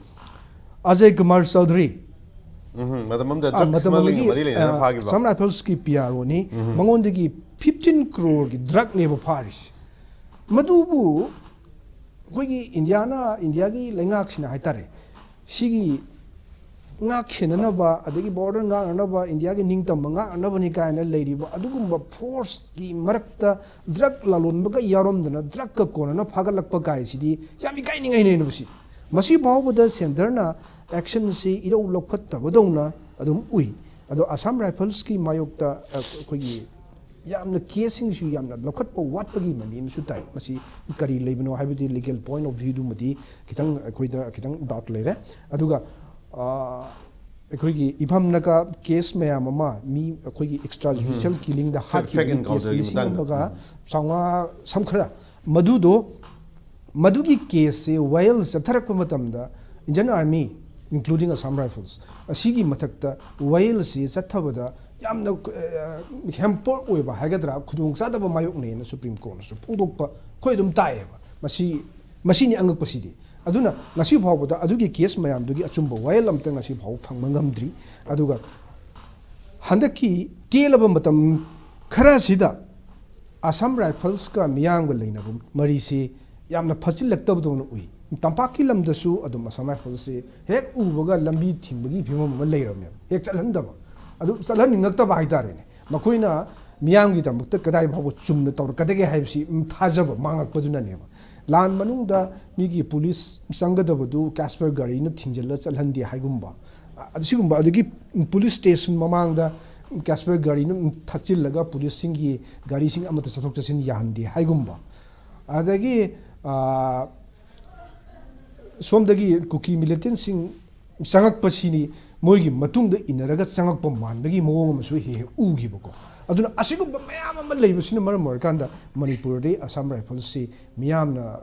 ꯑꯖꯌ ꯀꯨꯃꯥꯔ ꯆꯧꯙꯔꯤ, ꯎꯝ, ꯃꯇꯝ ꯑꯃꯗ ꯑꯥ, ꯗ꯭ꯔꯒꯁ ꯃꯇꯝ ꯑꯃꯒꯤ, ꯁ꯭ꯃꯒ꯭ꯂꯤꯡꯒ ꯃꯔꯤ ꯂꯩꯅꯅ ꯑꯥ, ꯐꯥꯈꯤꯕ꯫ Assam ꯔꯥꯏꯐꯜꯁꯀꯤ P R ꯑꯣꯅꯤ꯫ ꯃꯉꯣꯟꯗꯒꯤ ꯐꯤꯐꯇꯤꯟ ꯀ꯭ꯔꯣꯔꯒꯤ ꯗ꯭ꯔꯒꯅꯦꯕ ꯐꯥꯔꯤꯁꯦ꯫ ꯃꯗꯨꯕꯨ ꯑꯩꯈꯣꯏꯒꯤ ꯏꯟꯗꯤꯌꯥꯅ, ꯏꯟꯗꯤꯌꯥꯒꯤ ꯂꯩꯉꯥꯛꯁꯤꯅ ꯍꯥꯏꯇꯥꯔꯦ, ꯁꯤꯒꯤ ꯉꯥꯛ ꯁꯦꯟꯅꯅꯕ, ꯑꯗꯒꯤ ꯕꯣꯔꯗꯔ ꯉꯥꯛꯅꯅꯕ, ꯏꯟꯗꯤꯌꯥꯒꯤ ꯅꯤꯡꯇꯝꯕ ꯉꯥꯛꯅꯅꯕꯅꯤ ꯀꯥꯏꯅ ꯂꯩꯔꯤꯕ ꯑꯗꯨꯒꯨꯝꯕ ꯐꯣꯔꯁꯀꯤ ꯃꯔꯛꯇ ꯗ꯭ꯔꯒ ꯂꯂꯣꯟꯕꯒ ꯌꯥꯎꯔꯝꯗꯅ ꯗ꯭ꯔꯒꯀ ꯀꯣꯟꯅꯅ ꯐꯥꯒꯠꯂꯛꯄ ꯀꯥꯏꯁꯤꯗꯤ ꯌꯥꯝ ꯏꯀꯥꯏꯅꯤꯡꯉꯥꯏꯅꯦ꯫ ꯃꯁꯤ, ꯃꯁꯤ ꯐꯥꯎꯕꯗ ꯁꯦꯟꯇꯔꯅ ꯑꯦꯛꯁꯟꯁꯤ ꯏꯔꯧ ꯂꯧꯈꯠꯇꯕꯗꯧꯅ ꯑꯗꯨꯝ ꯎꯏ꯫ ꯑꯗꯣ ꯑꯁꯥꯝ ꯔꯥꯏꯐꯜꯁꯀꯤ ꯃꯥꯌꯣꯛꯇ, ꯑ, ꯑꯩꯈꯣꯏꯒꯤ ꯌꯥꯝꯅ ꯀꯦꯁꯁꯤꯡꯁꯨ ꯌꯥꯝꯅ ꯂꯧꯈꯠꯄ ꯋꯥꯠꯄꯒꯤ ꯃꯃꯤ ꯑꯃꯁꯨ ꯇꯥꯏ꯫ ꯃꯁꯤ ꯀꯔꯤ ꯂꯩꯕꯅꯣ ꯍꯥꯏꯕꯗꯤ ꯂꯤꯒꯦꯜ ꯄꯣꯏꯟꯠ ꯑꯣꯐ ꯚ꯭ꯌꯨꯗꯨꯃꯗꯤ ꯈꯤꯇꯪ ꯑꯩꯈꯣꯏꯗ ꯈꯤꯇꯪ ꯗꯥꯎꯠ ꯂꯩꯔꯦ꯫ ꯑꯗꯨꯒ, ꯑ, ꯑꯩꯈꯣꯏꯒꯤ ꯏꯝꯐꯥꯜ ꯅꯥꯒꯥ ꯀꯦꯁ ꯃꯌꯥꯝ ꯑꯃ, ꯃꯤ ꯑꯩꯈꯣꯏꯒꯤ ꯑꯦꯛꯁꯇ꯭ꯔꯥ ꯖꯨꯗꯤꯁꯤꯌꯦꯜ ꯀꯤꯂꯤꯡꯗ ꯐꯦꯛ ꯍꯥꯠꯈꯤꯕꯒꯤ ꯀꯦꯁ ꯑꯦꯟꯀꯥꯎꯟꯇꯔꯒꯤ ꯂꯤꯁꯤꯡ ꯃꯇꯥꯡꯗ꯫ ꯑꯃꯒ ꯆꯥꯝꯃꯉꯥ ꯁꯝ ꯈꯔ, ꯃꯗꯨꯗꯣ, ꯃꯗꯨꯒꯤ ꯀꯦꯁꯁꯦ ꯋꯥꯌꯦꯜ ꯆꯠꯊꯔꯛꯄ ꯃꯇꯝꯗ Indian army, including Assam Rifles, ꯑꯁꯤꯒꯤ ꯃꯊꯛꯇ ꯋꯥꯌꯦꯜꯁꯤ ꯆꯠꯊꯕꯗ ꯌꯥꯝꯅ, ꯑ, ꯍꯦꯝꯄꯔ ꯑꯣꯏꯕ ꯍꯥꯏꯒꯗ꯭ꯔꯥ, ꯈꯨꯗꯣꯡꯆꯥꯗꯕ ꯃꯥꯌꯣꯛꯅꯩꯅ ꯁꯨꯄ꯭ꯔꯤꯝ ꯀꯣꯔꯠꯅꯁꯨ ꯐꯣꯡꯗꯣꯛꯄ ꯑꯩꯈꯣꯏ ꯑꯗꯨꯝ ꯇꯥꯏꯌꯦꯕ꯫ ꯃꯁꯤ, ꯃꯁꯤꯅꯤ ꯑꯉꯛꯄꯁꯤꯗꯤ꯫ ꯑꯗꯨꯅ ꯉꯁꯤ ꯐꯥꯎꯕꯗ ꯑꯗꯨꯒꯤ ꯀꯦꯁ ꯃꯌꯥꯝꯗꯨꯒꯤ ꯑꯆꯨꯝꯕ ꯋꯥꯌꯦꯜ ꯑꯝꯇ ꯉꯁꯤ ꯐꯥꯎꯕ ꯐꯪꯕ ꯉꯝꯗ꯭ꯔꯤ꯫ ꯑꯗꯨꯒ ꯍꯟꯗꯛꯀꯤ ꯇꯦꯜꯂꯕ ꯃꯇꯝ ꯈꯔꯁꯤꯗ ꯑꯁꯥꯝ ꯔꯥꯏꯐꯜꯁꯀ ꯃꯤꯌꯥꯝꯒ ꯂꯩꯅꯕ ꯃꯔꯤꯁꯤ ꯌꯥꯝꯅ ꯐꯠꯆꯤꯜꯂꯛꯇꯕꯗꯧꯅ ꯎꯏ꯫ ꯇꯝꯄꯥꯛꯀꯤ ꯂꯝꯗꯁꯨ ꯑꯗꯨꯝ ꯑꯁꯥꯝ ꯔꯥꯏꯐꯜꯁꯤ ꯍꯦꯛ ꯎꯕꯒ ꯂꯝꯕꯤ ꯊꯤꯡꯕꯒꯤ ꯐꯤꯕꯝ ꯑꯃ ꯂꯩꯔꯝꯃꯦꯕ, ꯍꯦꯛ ꯆꯠꯍꯟꯗꯕ, ꯑꯗꯨ ꯆꯠꯍꯟꯅꯤꯡꯉꯛꯇꯕ ꯍꯥꯏꯇꯥꯔꯦꯅꯦ꯫ ꯃꯈꯣꯏꯅ ꯃꯤꯌꯥꯝꯒꯤꯗꯃꯛꯇ ꯀꯗꯥꯏ ꯐꯥꯎꯕ ꯆꯨꯝꯅ ꯇꯧꯔꯛꯀꯗꯒꯦ ꯍꯥꯏꯕꯁꯤ, ꯎꯝ, ꯊꯥꯖꯕ ꯃꯥꯡꯉꯛꯄꯗꯨꯅꯅꯦꯕ꯫ ꯂꯥꯟ ꯃꯅꯨꯡꯗ ꯃꯤꯒꯤ ꯄꯨꯂꯤꯁ ꯆꯪꯒꯗꯕꯗꯨ ꯀꯦꯁꯄꯔ ꯒꯥꯔꯤꯅ ꯊꯤꯡꯖꯤꯜꯂ ꯆꯠꯍꯟꯗꯦ ꯍꯥꯏꯒꯨꯝꯕ, ꯑ-, ꯑꯁꯤꯒꯨꯝꯕ, ꯑꯗꯒꯤ ꯄꯨꯂꯤꯁ ꯁ꯭ꯇꯦꯁꯟ ꯃꯃꯥꯡꯗ ꯀꯦꯁꯄꯔ ꯒꯥꯔꯤꯅ ꯊꯠꯆꯤꯜꯂꯒ ꯄꯨꯂꯤꯁꯁꯤꯡꯒꯤ ꯒꯥꯔꯤꯁꯤꯡ ꯑꯃꯠꯇ ꯆꯠꯊꯣꯛ ꯆꯠꯁꯤꯟ ꯌꯥꯍꯟꯗꯦ ꯍꯥꯏꯒꯨꯝꯕ, ꯑꯗꯒꯤ ꯑꯥ, ꯁꯣꯝꯗꯒꯤ ꯀꯨꯀꯤ ꯃꯤꯂꯤꯇꯦꯟꯁꯤꯡ ꯆꯪꯉꯛꯄꯁꯤꯅꯤ ꯃꯣꯏꯒꯤ ꯃꯇꯨꯡꯗ ꯏꯟꯅꯔꯒ ꯆꯪꯉꯛꯄ ꯃꯥꯟꯕꯒꯤ ꯃꯑꯣꯡ ꯑꯃꯁꯨ ꯍꯦꯛ ꯍꯦꯛ ꯎꯈꯤꯕꯀꯣ꯫ ꯑꯗꯨꯅ ꯑꯁꯤꯒꯨꯝꯕ ꯃꯌꯥꯝ ꯑꯃ ꯂꯩꯕꯁꯤꯅ ꯃꯔꯝ ꯑꯣꯏꯔꯀꯥꯟꯗ ꯃꯅꯤꯄꯨꯔꯗꯤ ꯑꯁꯥꯝ ꯔꯥꯏꯐꯜꯁꯤ ꯃꯤꯌꯥꯝꯅ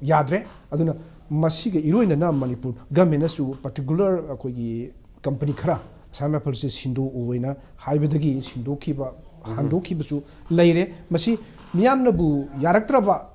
ꯌꯥꯗ꯭ꯔꯦ꯫ ꯑꯗꯨꯅ ꯃꯁꯤꯒ ꯏꯔꯣꯏꯅꯅ ꯃꯅꯤꯄꯨꯔ ꯒꯃꯦꯟꯅꯁꯨ ꯄꯥꯔꯇꯤꯀꯨꯂꯔ ꯑꯩꯈꯣꯏꯒꯤ ꯀꯝꯄꯅꯤ ꯈꯔ ꯑꯁꯥꯝ ꯔꯥꯏꯐꯜꯁꯦ ꯁꯤꯟꯗꯣꯛꯎ ꯍꯥꯏꯅ ꯍꯥꯏꯕꯗꯒꯤ ꯁꯤꯟꯗꯣꯛꯈꯤꯕ, ꯍꯟꯗꯣꯛꯈꯤꯕꯁꯨ ꯂꯩꯔꯦ꯫ ꯃꯁꯤ ꯃꯤꯌꯥꯝꯅꯕꯨ ꯌꯥꯔꯛꯇ꯭ꯔꯕ,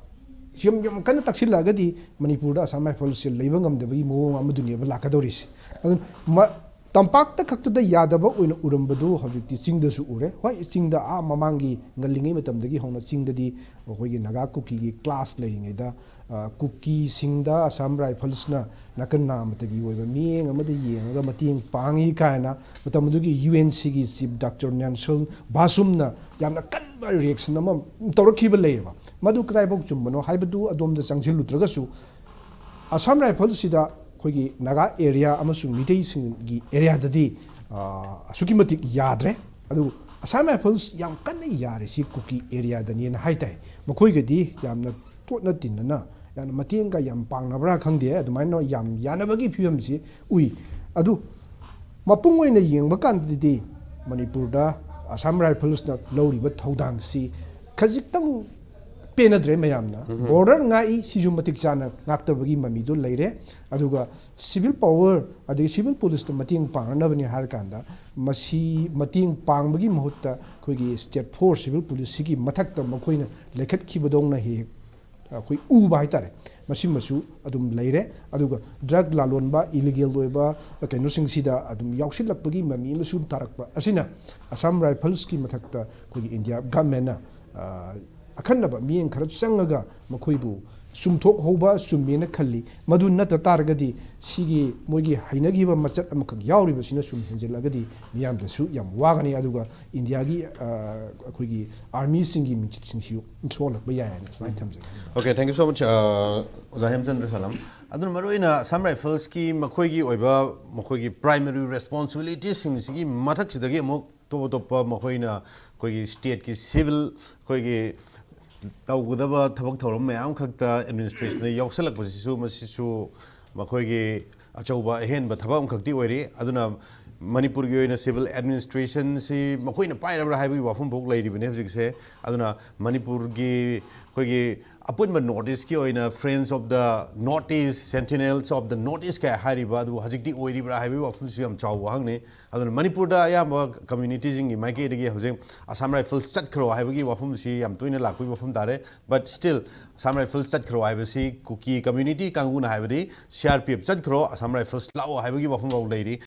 ꯌꯥꯝ, ꯌꯥꯝ ꯀꯟꯅ ꯇꯛꯁꯤꯜꯂꯛꯑꯒꯗꯤ ꯃꯅꯤꯄꯨꯔꯗ ꯑꯁꯥꯝ ꯔꯥꯏꯐꯜꯁꯦ ꯂꯩꯕ ꯉꯝꯗꯕꯒꯤ ꯃꯑꯣꯡ ꯑꯃꯗꯨꯅꯦꯕ ꯂꯥꯛꯀꯗꯧꯔꯤꯁꯦ꯫ ꯑꯗꯨꯅ ꯃ-, ꯇꯝꯄꯥꯛꯇ ꯈꯛꯇꯗ ꯌꯥꯗꯕ ꯑꯣꯏꯅ ꯎꯔꯝꯕꯗꯨ ꯍꯧꯖꯤꯛꯇꯤ ꯆꯤꯡꯗꯁꯨ ꯎꯔꯦ꯫ ꯍꯣꯏ, ꯆꯤꯡꯗ ꯑꯥ ꯃꯃꯥꯡꯒꯤ ꯉꯜꯂꯤꯉꯩ ꯃꯇꯝꯗꯒꯤ ꯍꯧꯅ ꯆꯤꯡꯗꯗꯤ ꯑꯩꯈꯣꯏꯒꯤ ꯅꯥꯒꯥ ꯀꯨꯀꯤꯒꯤ ꯀ꯭ꯂꯥꯁ ꯂꯩꯔꯤꯉꯩꯗ, ꯑ, ꯀꯨꯀꯤꯁꯤꯡꯗ ꯑꯁꯥꯝ ꯔꯥꯏꯐꯜꯁꯅ ꯅꯥꯀꯟ ꯅꯥꯝꯃꯇꯒꯤ ꯑꯣꯏꯕ ꯃꯤꯠꯌꯦꯡ ꯑꯃꯗ ꯌꯦꯡꯉꯒ ꯃꯇꯦꯡ ꯄꯥꯡꯉꯤ ꯀꯥꯏꯅ ꯃꯇꯝ ꯑꯗꯨꯒꯤ ꯌꯨ ꯑꯦꯟ ꯁꯤꯒꯤ ꯆꯤꯐ ꯗꯥꯛꯇꯔ ꯅꯦꯟꯁꯜ ꯚꯥꯁꯨꯝꯅ ꯌꯥꯝꯅ ꯀꯟꯕ ꯔꯤꯌꯦꯛꯁꯟ ꯑꯃ ꯇꯧꯔꯛꯈꯤꯕ ꯂꯩꯌꯦꯕ꯫ ꯃꯗꯨ ꯀꯗꯥꯏꯐꯥꯎ ꯆꯨꯝꯕꯅꯣ ꯍꯥꯏꯕꯗꯨ ꯑꯗꯣꯝꯗ ꯆꯪꯁꯤꯜꯂꯨꯗ꯭ꯔꯒꯁꯨ, ꯑꯁꯥꯝ ꯔꯥꯏꯐꯜꯁꯤꯗ ꯑꯩꯈꯣꯏꯒꯤ ꯅꯥꯒꯥ ꯑꯦꯔꯤꯌꯥ ꯑꯃꯁꯨꯡ ꯃꯤꯇꯩꯁꯤꯡꯒꯤ ꯑꯦꯔꯤꯌꯥꯗꯗꯤ, ꯑ, ꯑꯁꯨꯛꯀꯤ ꯃꯇꯤꯛ ꯌꯥꯗ꯭ꯔꯦ꯫ ꯑꯗꯨꯕꯨ ꯑꯁꯥꯝ ꯔꯥꯏꯐꯜꯁ ꯌꯥꯝ ꯀꯟꯅ ꯌꯥꯔꯤꯁꯤ ꯀꯨꯀꯤ ꯑꯦꯔꯤꯌꯥꯗꯅꯦꯅ ꯍꯥꯏ ꯇꯥꯏ꯫ ꯃꯈꯣꯏꯒꯗꯤ ꯌꯥꯝꯅ ꯇꯣꯠꯅ ꯇꯤꯟꯅꯅ ꯌꯥꯝꯅ ꯃꯇꯦꯡꯒ ꯌꯥꯝ ꯄꯥꯡꯅꯕ꯭ꯔꯥ ꯈꯪꯗꯦ, ꯑꯗꯨꯃꯥꯏꯅ ꯌꯥꯝ ꯌꯥꯅꯕꯒꯤ ꯐꯤꯕꯝꯁꯤ ꯎꯏ꯫ ꯑꯗꯨ ꯃꯄꯨꯡ ꯑꯣꯏꯅ ꯌꯦꯡꯕ ꯀꯥꯟꯗꯗꯤ ꯃꯅꯤꯄꯨꯔꯗ ꯑꯁꯥꯝ ꯔꯥꯏꯐꯜꯁꯅ ꯂꯧꯔꯤꯕ ꯊꯧꯗꯥꯡꯁꯤ ꯈꯖꯤꯛꯇꯪ ꯄꯦꯟꯅꯗ꯭ꯔꯦ ꯃꯌꯥꯝꯅ꯫ ꯕꯣꯔꯗꯔ ꯉꯥꯛꯏ, ꯁꯤꯁꯨ ꯃꯇꯤꯛ ꯆꯥꯅ ꯉꯥꯛꯇꯕꯒꯤ ꯃꯃꯤꯗꯨ ꯂꯩꯔꯦ꯫ ꯑꯗꯨꯒ ꯁꯤꯚꯤꯜ ꯄꯥꯋꯔ ꯑꯗꯒꯤ ꯁꯤꯚꯤꯜ ꯄꯨꯂꯤꯁꯇ ꯃꯇꯦꯡ ꯄꯥꯡꯅꯅꯕꯅꯤ ꯍꯥꯏꯔꯀꯥꯟꯗ ꯃꯁꯤ ꯃꯇꯦꯡ ꯄꯥꯡꯕꯒꯤ ꯃꯍꯨꯠꯇ ꯑꯩꯈꯣꯏꯒꯤ ꯁ꯭ꯇꯦꯠ ꯐꯣꯔꯁ ꯁꯤꯚꯤꯜ ꯄꯨꯂꯤꯁꯁꯤꯒꯤ ꯃꯊꯛꯇ ꯃꯈꯣꯏꯅ ꯂꯩꯈꯠꯈꯤꯕꯗꯧꯅ ꯍꯦꯛ ꯍꯦꯛ ꯑꯩꯈꯣꯏ ꯎꯕ ꯍꯥꯏꯇꯥꯔꯦ꯫ ꯃꯁꯤꯃꯁꯨ ꯑꯗꯨꯝ ꯂꯩꯔꯦ꯫ ꯑꯗꯨꯒ ꯗ꯭ꯔꯒ ꯂꯥꯂꯣꯟꯕ, ꯏꯂꯤꯒꯦꯜ ꯑꯣꯏꯕ ꯀꯩꯅꯣꯁꯤꯡꯁꯤꯗ ꯑꯗꯨꯝ ꯌꯥꯎꯁꯤꯜꯂꯛꯄꯒꯤ ꯃꯃꯤ ꯑꯃꯁꯨ ꯇꯥꯔꯛꯄ ꯑꯁꯤꯅ ꯑꯁꯥꯝ ꯔꯥꯏꯐꯜꯁꯀꯤ ꯃꯊꯛꯇ ꯑꯩꯈꯣꯏꯒꯤ ꯏꯟꯗꯤꯌꯥ ꯒꯃꯦꯟꯅ, ꯑ, ꯑꯈꯟꯅꯕ ꯃꯤꯠꯌꯦꯡ ꯈꯔ ꯆꯪꯉꯒ ꯃꯈꯣꯏꯕꯨ ꯆꯨꯝꯊꯣꯛꯍꯧꯕ ꯆꯨꯝꯃꯦꯅ ꯈꯜꯂꯤ꯫ ꯃꯗꯨ ꯅꯠꯇ ꯇꯥꯔꯒꯗꯤ ꯁꯤꯒꯤ ꯃꯣꯏꯒꯤ ꯍꯩꯅꯈꯤꯕ ꯃꯆꯠ ꯑꯃꯈꯛ ꯌꯥꯎꯔꯤꯕꯁꯤꯅ ꯁꯨꯝ ꯍꯦꯟꯖꯤꯜꯂꯒꯗꯤ ꯃꯤꯌꯥꯝꯗꯁꯨ ꯌꯥꯝ ꯋꯥꯒꯅꯤ꯫ ꯑꯗꯨꯒ ꯏꯟꯗꯤꯌꯥꯒꯤ, ꯑ, ꯑꯩꯈꯣꯏꯒꯤ ꯑꯥꯔꯃꯤꯁꯤꯡꯒꯤ ꯃꯤꯡꯆꯠꯁꯤꯡꯁꯤꯁꯨ ꯁꯣꯛꯍꯜꯂꯛꯄ ꯌꯥꯏ ꯍꯥꯏꯅ ꯁꯨꯃꯥꯏꯅ ꯊꯝꯖꯒꯦ꯫ Okay, thank you so much, uh, ꯑꯣꯖꯥ ꯍꯦꯝꯆꯟꯗ꯭ꯔ ꯁꯂꯝ꯫ ꯑꯗꯨꯅ ꯃꯔꯨꯑꯣꯏꯅ ꯑꯁꯥꯝ ꯔꯥꯏꯐꯜꯁꯀꯤ ꯃꯈꯣꯏꯒꯤ ꯑꯣꯏꯕ ꯃꯈꯣꯏꯒꯤ ꯄ꯭ꯔꯥꯏꯃꯔꯤ ꯔꯦꯁꯄꯣꯟꯁꯤꯕꯤꯂꯤꯇꯤꯁꯤꯡꯁꯤꯒꯤ ꯃꯊꯛꯁꯤꯗꯒꯤ ꯑꯃꯨꯛ ꯑꯇꯣꯞ ꯑꯇꯣꯞꯄ ꯃꯈꯣꯏꯅ ꯑꯩꯈꯣꯏꯒꯤ ꯁ꯭ꯇꯦꯠꯀꯤ ꯁꯤꯚꯤꯜ, ꯑꯩꯈꯣꯏꯒꯤ ꯇꯧꯒꯗꯕ ꯊꯕꯛ ꯊꯧꯔꯝ ꯃꯌꯥꯝ ꯈꯛꯇ ꯑꯦꯗꯃꯤꯅꯤꯁꯇ꯭ꯔꯦꯁꯟꯗ ꯌꯥꯎꯁꯜꯂꯛꯄꯁꯤꯁꯨ, ꯃꯁꯤꯁꯨ ꯃꯈꯣꯏꯒꯤ ꯑꯆꯧꯕ ꯑꯍꯦꯟꯕ ꯊꯕꯛ ꯑꯃꯈꯛꯇꯤ ꯑꯣꯏꯔꯤ꯫ ꯑꯗꯨꯅ ꯃꯅꯤꯄꯨꯔꯒꯤ ꯑꯣꯏꯅ ꯁꯤꯚꯤꯜ ꯑꯦꯗꯃꯤꯅꯤꯁꯇ꯭ꯔꯦꯁꯟꯁꯤ ꯃꯈꯣꯏꯅ ꯄꯥꯏꯔꯕ꯭ꯔꯥ ꯍꯥꯏꯕꯒꯤ ꯋꯥꯐꯝ ꯐꯥꯎ ꯂꯩꯔꯤꯕꯅꯤ ꯍꯧꯖꯤꯛꯁꯦ꯫ ꯑꯗꯨꯅ ꯃꯅꯤꯄꯨꯔꯒꯤ ꯑꯩꯈꯣꯏꯒꯤ ꯑꯄꯨꯟꯕ ꯅꯣꯔꯠ ꯏꯁꯀꯤ ꯑꯣꯏꯅ Friends of the North East, Sentinels of the North East ꯀꯥꯏ ꯍꯥꯏꯔꯤꯕ ꯑꯗꯨ ꯍꯧꯖꯤꯛꯇꯤ ꯑꯣꯏꯔꯤꯕ꯭ꯔꯥ ꯍꯥꯏꯕꯒꯤ ꯋꯥꯐꯝꯁꯤꯁꯨ ꯌꯥꯝ ꯆꯥꯎꯕ ꯋꯥꯍꯪꯅꯤ꯫ ꯑꯗꯨꯅ ꯃꯅꯤꯄꯨꯔꯗ ꯑꯌꯥꯝꯕ ꯀꯝꯃ꯭ꯌꯨꯅꯤꯇꯤꯁꯤꯡꯒꯤ ꯃꯥꯏꯀꯩꯗꯒꯤ ꯍꯧꯖꯤꯛ Assam Rifles ꯆꯠꯈ꯭ꯔꯣ ꯍꯥꯏꯕꯒꯤ ꯋꯥꯐꯝꯁꯤ ꯌꯥꯝ ꯇꯣꯏꯅ ꯂꯥꯛꯄꯒꯤ ꯋꯥꯐꯝ ꯇꯥꯔꯦ꯫ But still, Assam Rifles ꯆꯠꯈ꯭ꯔꯣ ꯍꯥꯏꯕꯁꯤ ꯀꯨꯀꯤ ꯀꯝꯃ꯭ꯌꯨꯅꯤꯇꯤ ꯀꯥꯡꯕꯨꯅ ꯍꯥꯏꯕꯗꯤ C R P F ꯆꯠꯈ꯭ꯔꯣ, Assam Rifles ꯂꯥꯛꯑꯣ ꯍꯥꯏꯕꯒꯤ ꯋꯥꯐꯝ ꯐꯥꯎ ꯂꯩꯔꯤ꯫